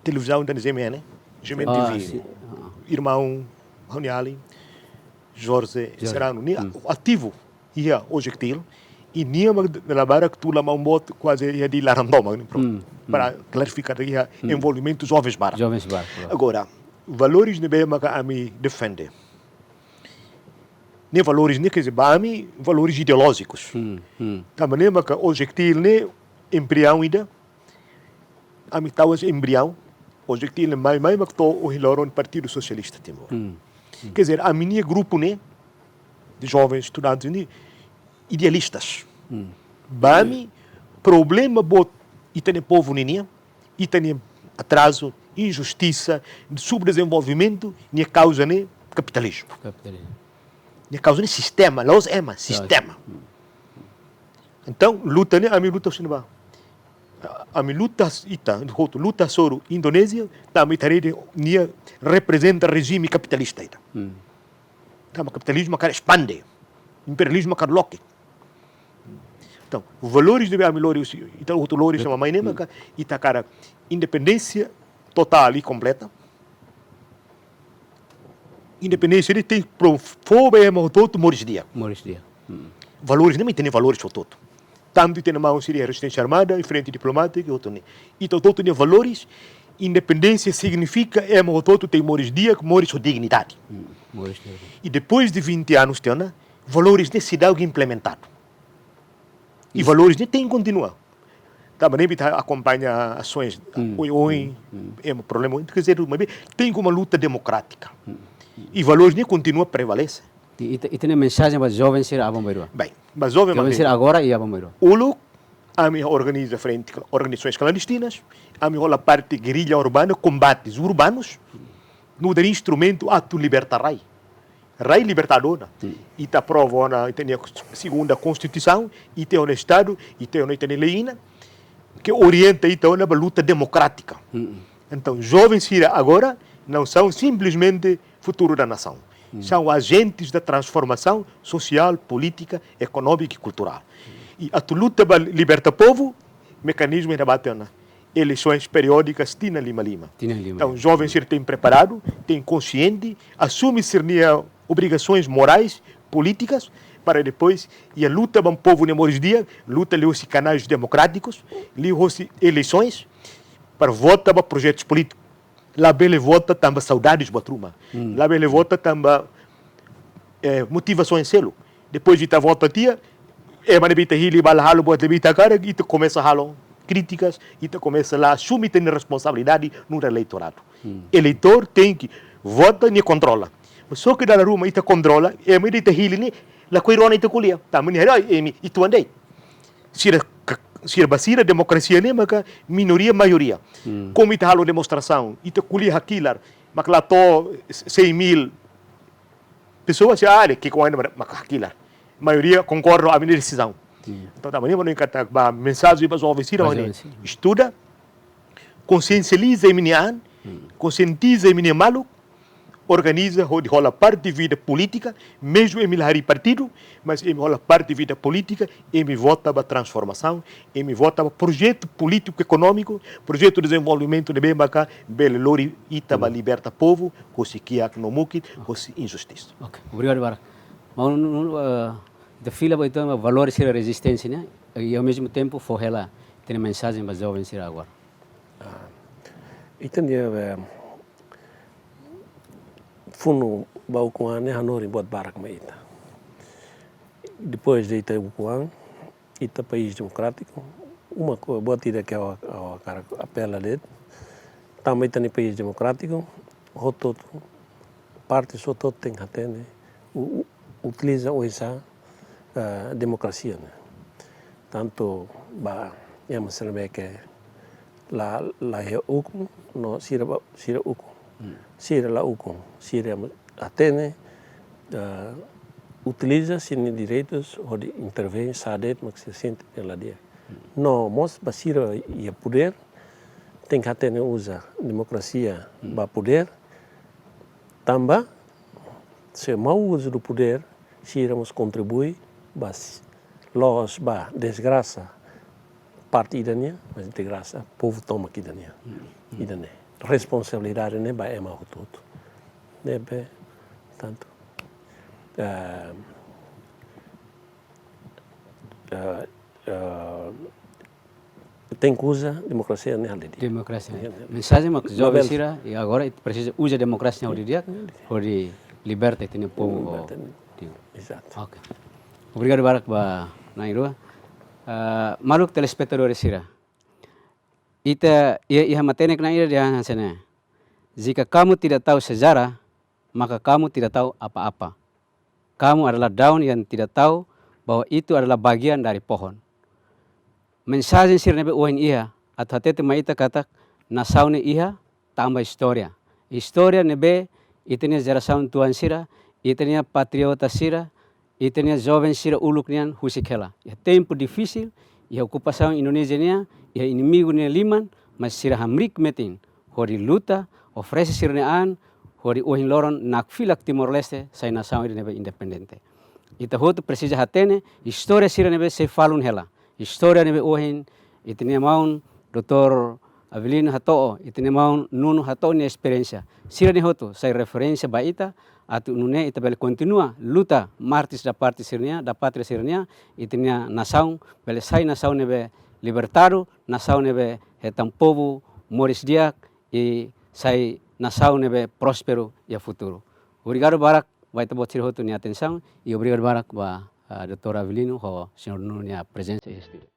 televizaun dan Z M N, Z M N T V. Ah, sim. Ah. Irmaun ha'u-nia alin, Jorge Serrano, nia ativu iha OJTL, i nia mak dala barak tula maun boot kuaze iha di laran tomak ne'e, pronto. Hmm, hmm. Para klarifika iha envolvimentu jovens barak. Jovens barak, pronto. Agora, valores ne'ebé maka ami defende. Ne'e valores ne'e, quer dizer, ba ami, valores ideolójikus. Hmm, hmm. Tanba ne'e maka OJTL ne'e embriaun ida, ami tau hanesan embriaun, OJTL ne'e mai, mai mak to'o ohin loron Partidu Sosialista Timor. Hmm, hmm. Quer dizer, ami-nia grupu ne'e, de jovens estudantes ne'e, idealistas. Hmm. Ba ami, problema boot ita-nia povu ninian, ita-nia atrazu, injustisa, subdezenvolvimentu, nia kauza ne'e kapitalizmu. Kapitalizmu. Nia kauza ne'e sistema, la'ós ema, sistema. Entaun, luta ne'e, ami luta hanesan ne'ebá. Ami luta, ita, hotu luta hasoru Indonézia, tanba ita haree nia reprezenta rejime kapitalista ida. Hmm. Tanba kapitalizmu hakarak espande, imperializmu hakarak loke. Entaun, valores ne'ebé ami lori, ita hotu lori hanesan ne'e maka, ita hakarak independénsia totál i kompleta. Independénsia ne'e tenke fó ba ema hotu-hotu moris di'ak. Moris di'ak. Hmm. Valores ne'e, ita-nia valores hotu-hotu. Tantu ita-nia maun sira iha rezisténsia armada, iha frente diplomátika, i hotu ne'e. Ita hotu-hotu nia valores, independénsia signifika ema hotu-hotu tenke moris di'ak, moris ho dignidade. Hmm, moris di'ak. I depois de vinte anos tiha ona, valores ne'e seidauk implementadu. I valores ne'e tenke kontinua. Tanba ne'e ita akompaña asoens, hmm, oioin, hmm, ema problema, quer dizer, maibé tenke uma luta demokrátika. Hmm. I valores ne'e kontinua prevalese. I, ita, ita-nia mensajen ba joven sira aban-bainrua. Bem, ba joven, joven sira agora i aban-bainrua. Uluk, ami organiza frente, organizações clandestinas, ami hola parte guerrilla urbana, combates urbanos, nu'udar instrumentu atu liberta rai. Rai libertadu ona. Hmm. Ita aprova ona ita-nia segunda konstituisaun, ita iha ona estadu, ita iha ona ita-nia lei ida, ke orienta ita ona ba luta demokrátika. Hmm. Entaun, joven sira agora não são simplesmente futuro da nação. Hmm. São agentes da transformação social, política, económica e cultural. I atu luta ba liberta povu, mekanizmu ida ba tiha ona. Eleisoens periódikas tinan lima-lima. Tinan lima-lima. Entaun, joven sira tenke preparadu, tenke konsiente, asume sira-nia obrigasoens morais, polítikas, para depois iha luta ba povu nia moris di'ak, luta liuhusi kanais demokrátikus, liuhusi eleisoens, para vota ba projetus polítikus. Labele vota tanba saudades buat ruma. Hmm. Labele vota tanba, eh, motivasoens seluk. Depois de ita vota tiha, ema ne'ebé ita hili ba la halo buat ne'ebé ita hakarak, ita komesa halo krítikas, ita komesa la asume ita-nia responsabilidade nu'udar eleitoradu. Hmm. Eleitór tenke vota, nia kontrola. Só ke dala ruma ita kontrola, ema ida ita hili ne'e, lakohi rona ita ko'alia. Tanba ne'e, ai, imi, ituan de'it. Sira, sira ba sira demokrasia ne'e maka minoria maioria. Hmm. Komu ita halo demonstrasaun, ita ko'alia hakilar, mak la to'o cem mil pessoas, ah, de que com maka hakilar. Maioria konkorda ho ami-nia desizaun. Hmm. Entaun, tanba ne'e mak ha'u hakarak ba mensajen ba joven sira, ba joven sira. Estuda, konsiensializa imi-nia an, hmm, konsientiza imi-nia maluk, organiza hodi hola parte vida polítika, mezmu imi la harii partidu, mas imi hola parte vida polítika, imi vota ba transformasaun, imi vota ba projetu polítiku ekonómiku, projetu dezenvolvimentu ne'ebé maka bele lori ita ba, hmm, liberta povu, husi kiak no mukit, husi injustisa. Ok, obrigadu barak. Maun, eh, ita fila ba ita valór sira rezisténsia ne'e, i ao mesmo tempo fó hela ita-nia mensajen ba joven sira agora. Ah, ita-nia, eh, funu ba ukun an ne'e hanorin buat barak mai ita. Depois de ita ukun an, ita país demokrátiku, uma ko-, buat ida ke ha'u, ha'u hakarak apela de'it, tanba ita-nia país demokrátiku, hotu-hotu, parte hotu-hotu tenke hatene, u-, u-, utiliza oinsá, eh, demokrasia ne'e. Tantu ba ema sira ne'ebé ke la, la iha ukun, no sira ba, sira ukun. Hmm. Sira la ukun, sira ema hatene, eh, utiliza sira-nia direitus hodi intervein saida de'it mak sira sente la di'ak. Hmm. No mós ba sira iha podér, tenke hatene uza demokrasia, hmm, ba podér, tanba se mau uzu do podér, sira mós kontribui ba s-, loos ba dezgrasa parte ida nian, mas dezgrasa povu tomak ida nian. Hmm. Ida-ne'e. Responsabilidade ne'e ba ema hotu-hotu. Ne'ebé, tantu, eh, eh, eh, tenke uza demokrasia ne'e hal di'ak. Demokrasia. Iya, iya. Mensajen mak joven sira, i agora ita presiza uza demokrasia hodi di'ak, hodi liberta ita-nia povu. Liberta. Ho di'ak. Exato. Ok. Obrigadu barak ba na'in-rua. Ah, maluk telespetadór sira. Ita, iha, iha matenek na'in ida dehan hanesan ne'e: Jika kamu tidak tahu sejarah, maka kamu tidak tahu apa-apa. Kamu adalah daun yang tidak tahu bahwa itu adalah bagian dari pohon. Mensajen sira ne'ebé ohin iha, atu hatete mai ita katak nasaun ne'e iha tanba istória. Istória ne'ebé ita-nia jerasaun tuan sira, ita-nia patriota sira, ita-nia joven sira uluk nian husik hela. Iha tempu difisil, iha okupasaun Indonézia nian, iha inimigu nia liman, mas sira hamriik metin hodi luta, oferese sira-nia an, hodi ohin loron nakfilak Timor-Leste sai nasaun ida ne'ebé independente. Ita hotu presiza hatene istória sira ne'ebé sei falun hela. Istória ne'ebé ohin ita-nia maun Doutór Avelino hato'o, ita-nia maun Nuno hato'o nia esperiénsia. Sira-ne'e hotu sai referénsia ba ita, atu nune'e ita bele kontinua luta, mártires da pátria sira-nia, da pátria sira-nia, ita-nia nasaun bele sai nasaun ne'ebé libertadu, nasaun ne'ebé hetan povu moris di'ak, i sai nasaun ne'ebé prósperu iha futuru. Obrigadu barak ba ita-boot sira hotu nia atensaun, i obrigadu barak ba, ah, Doutór Avelino ho Señór Nuno nia prezensa iha estúdiu.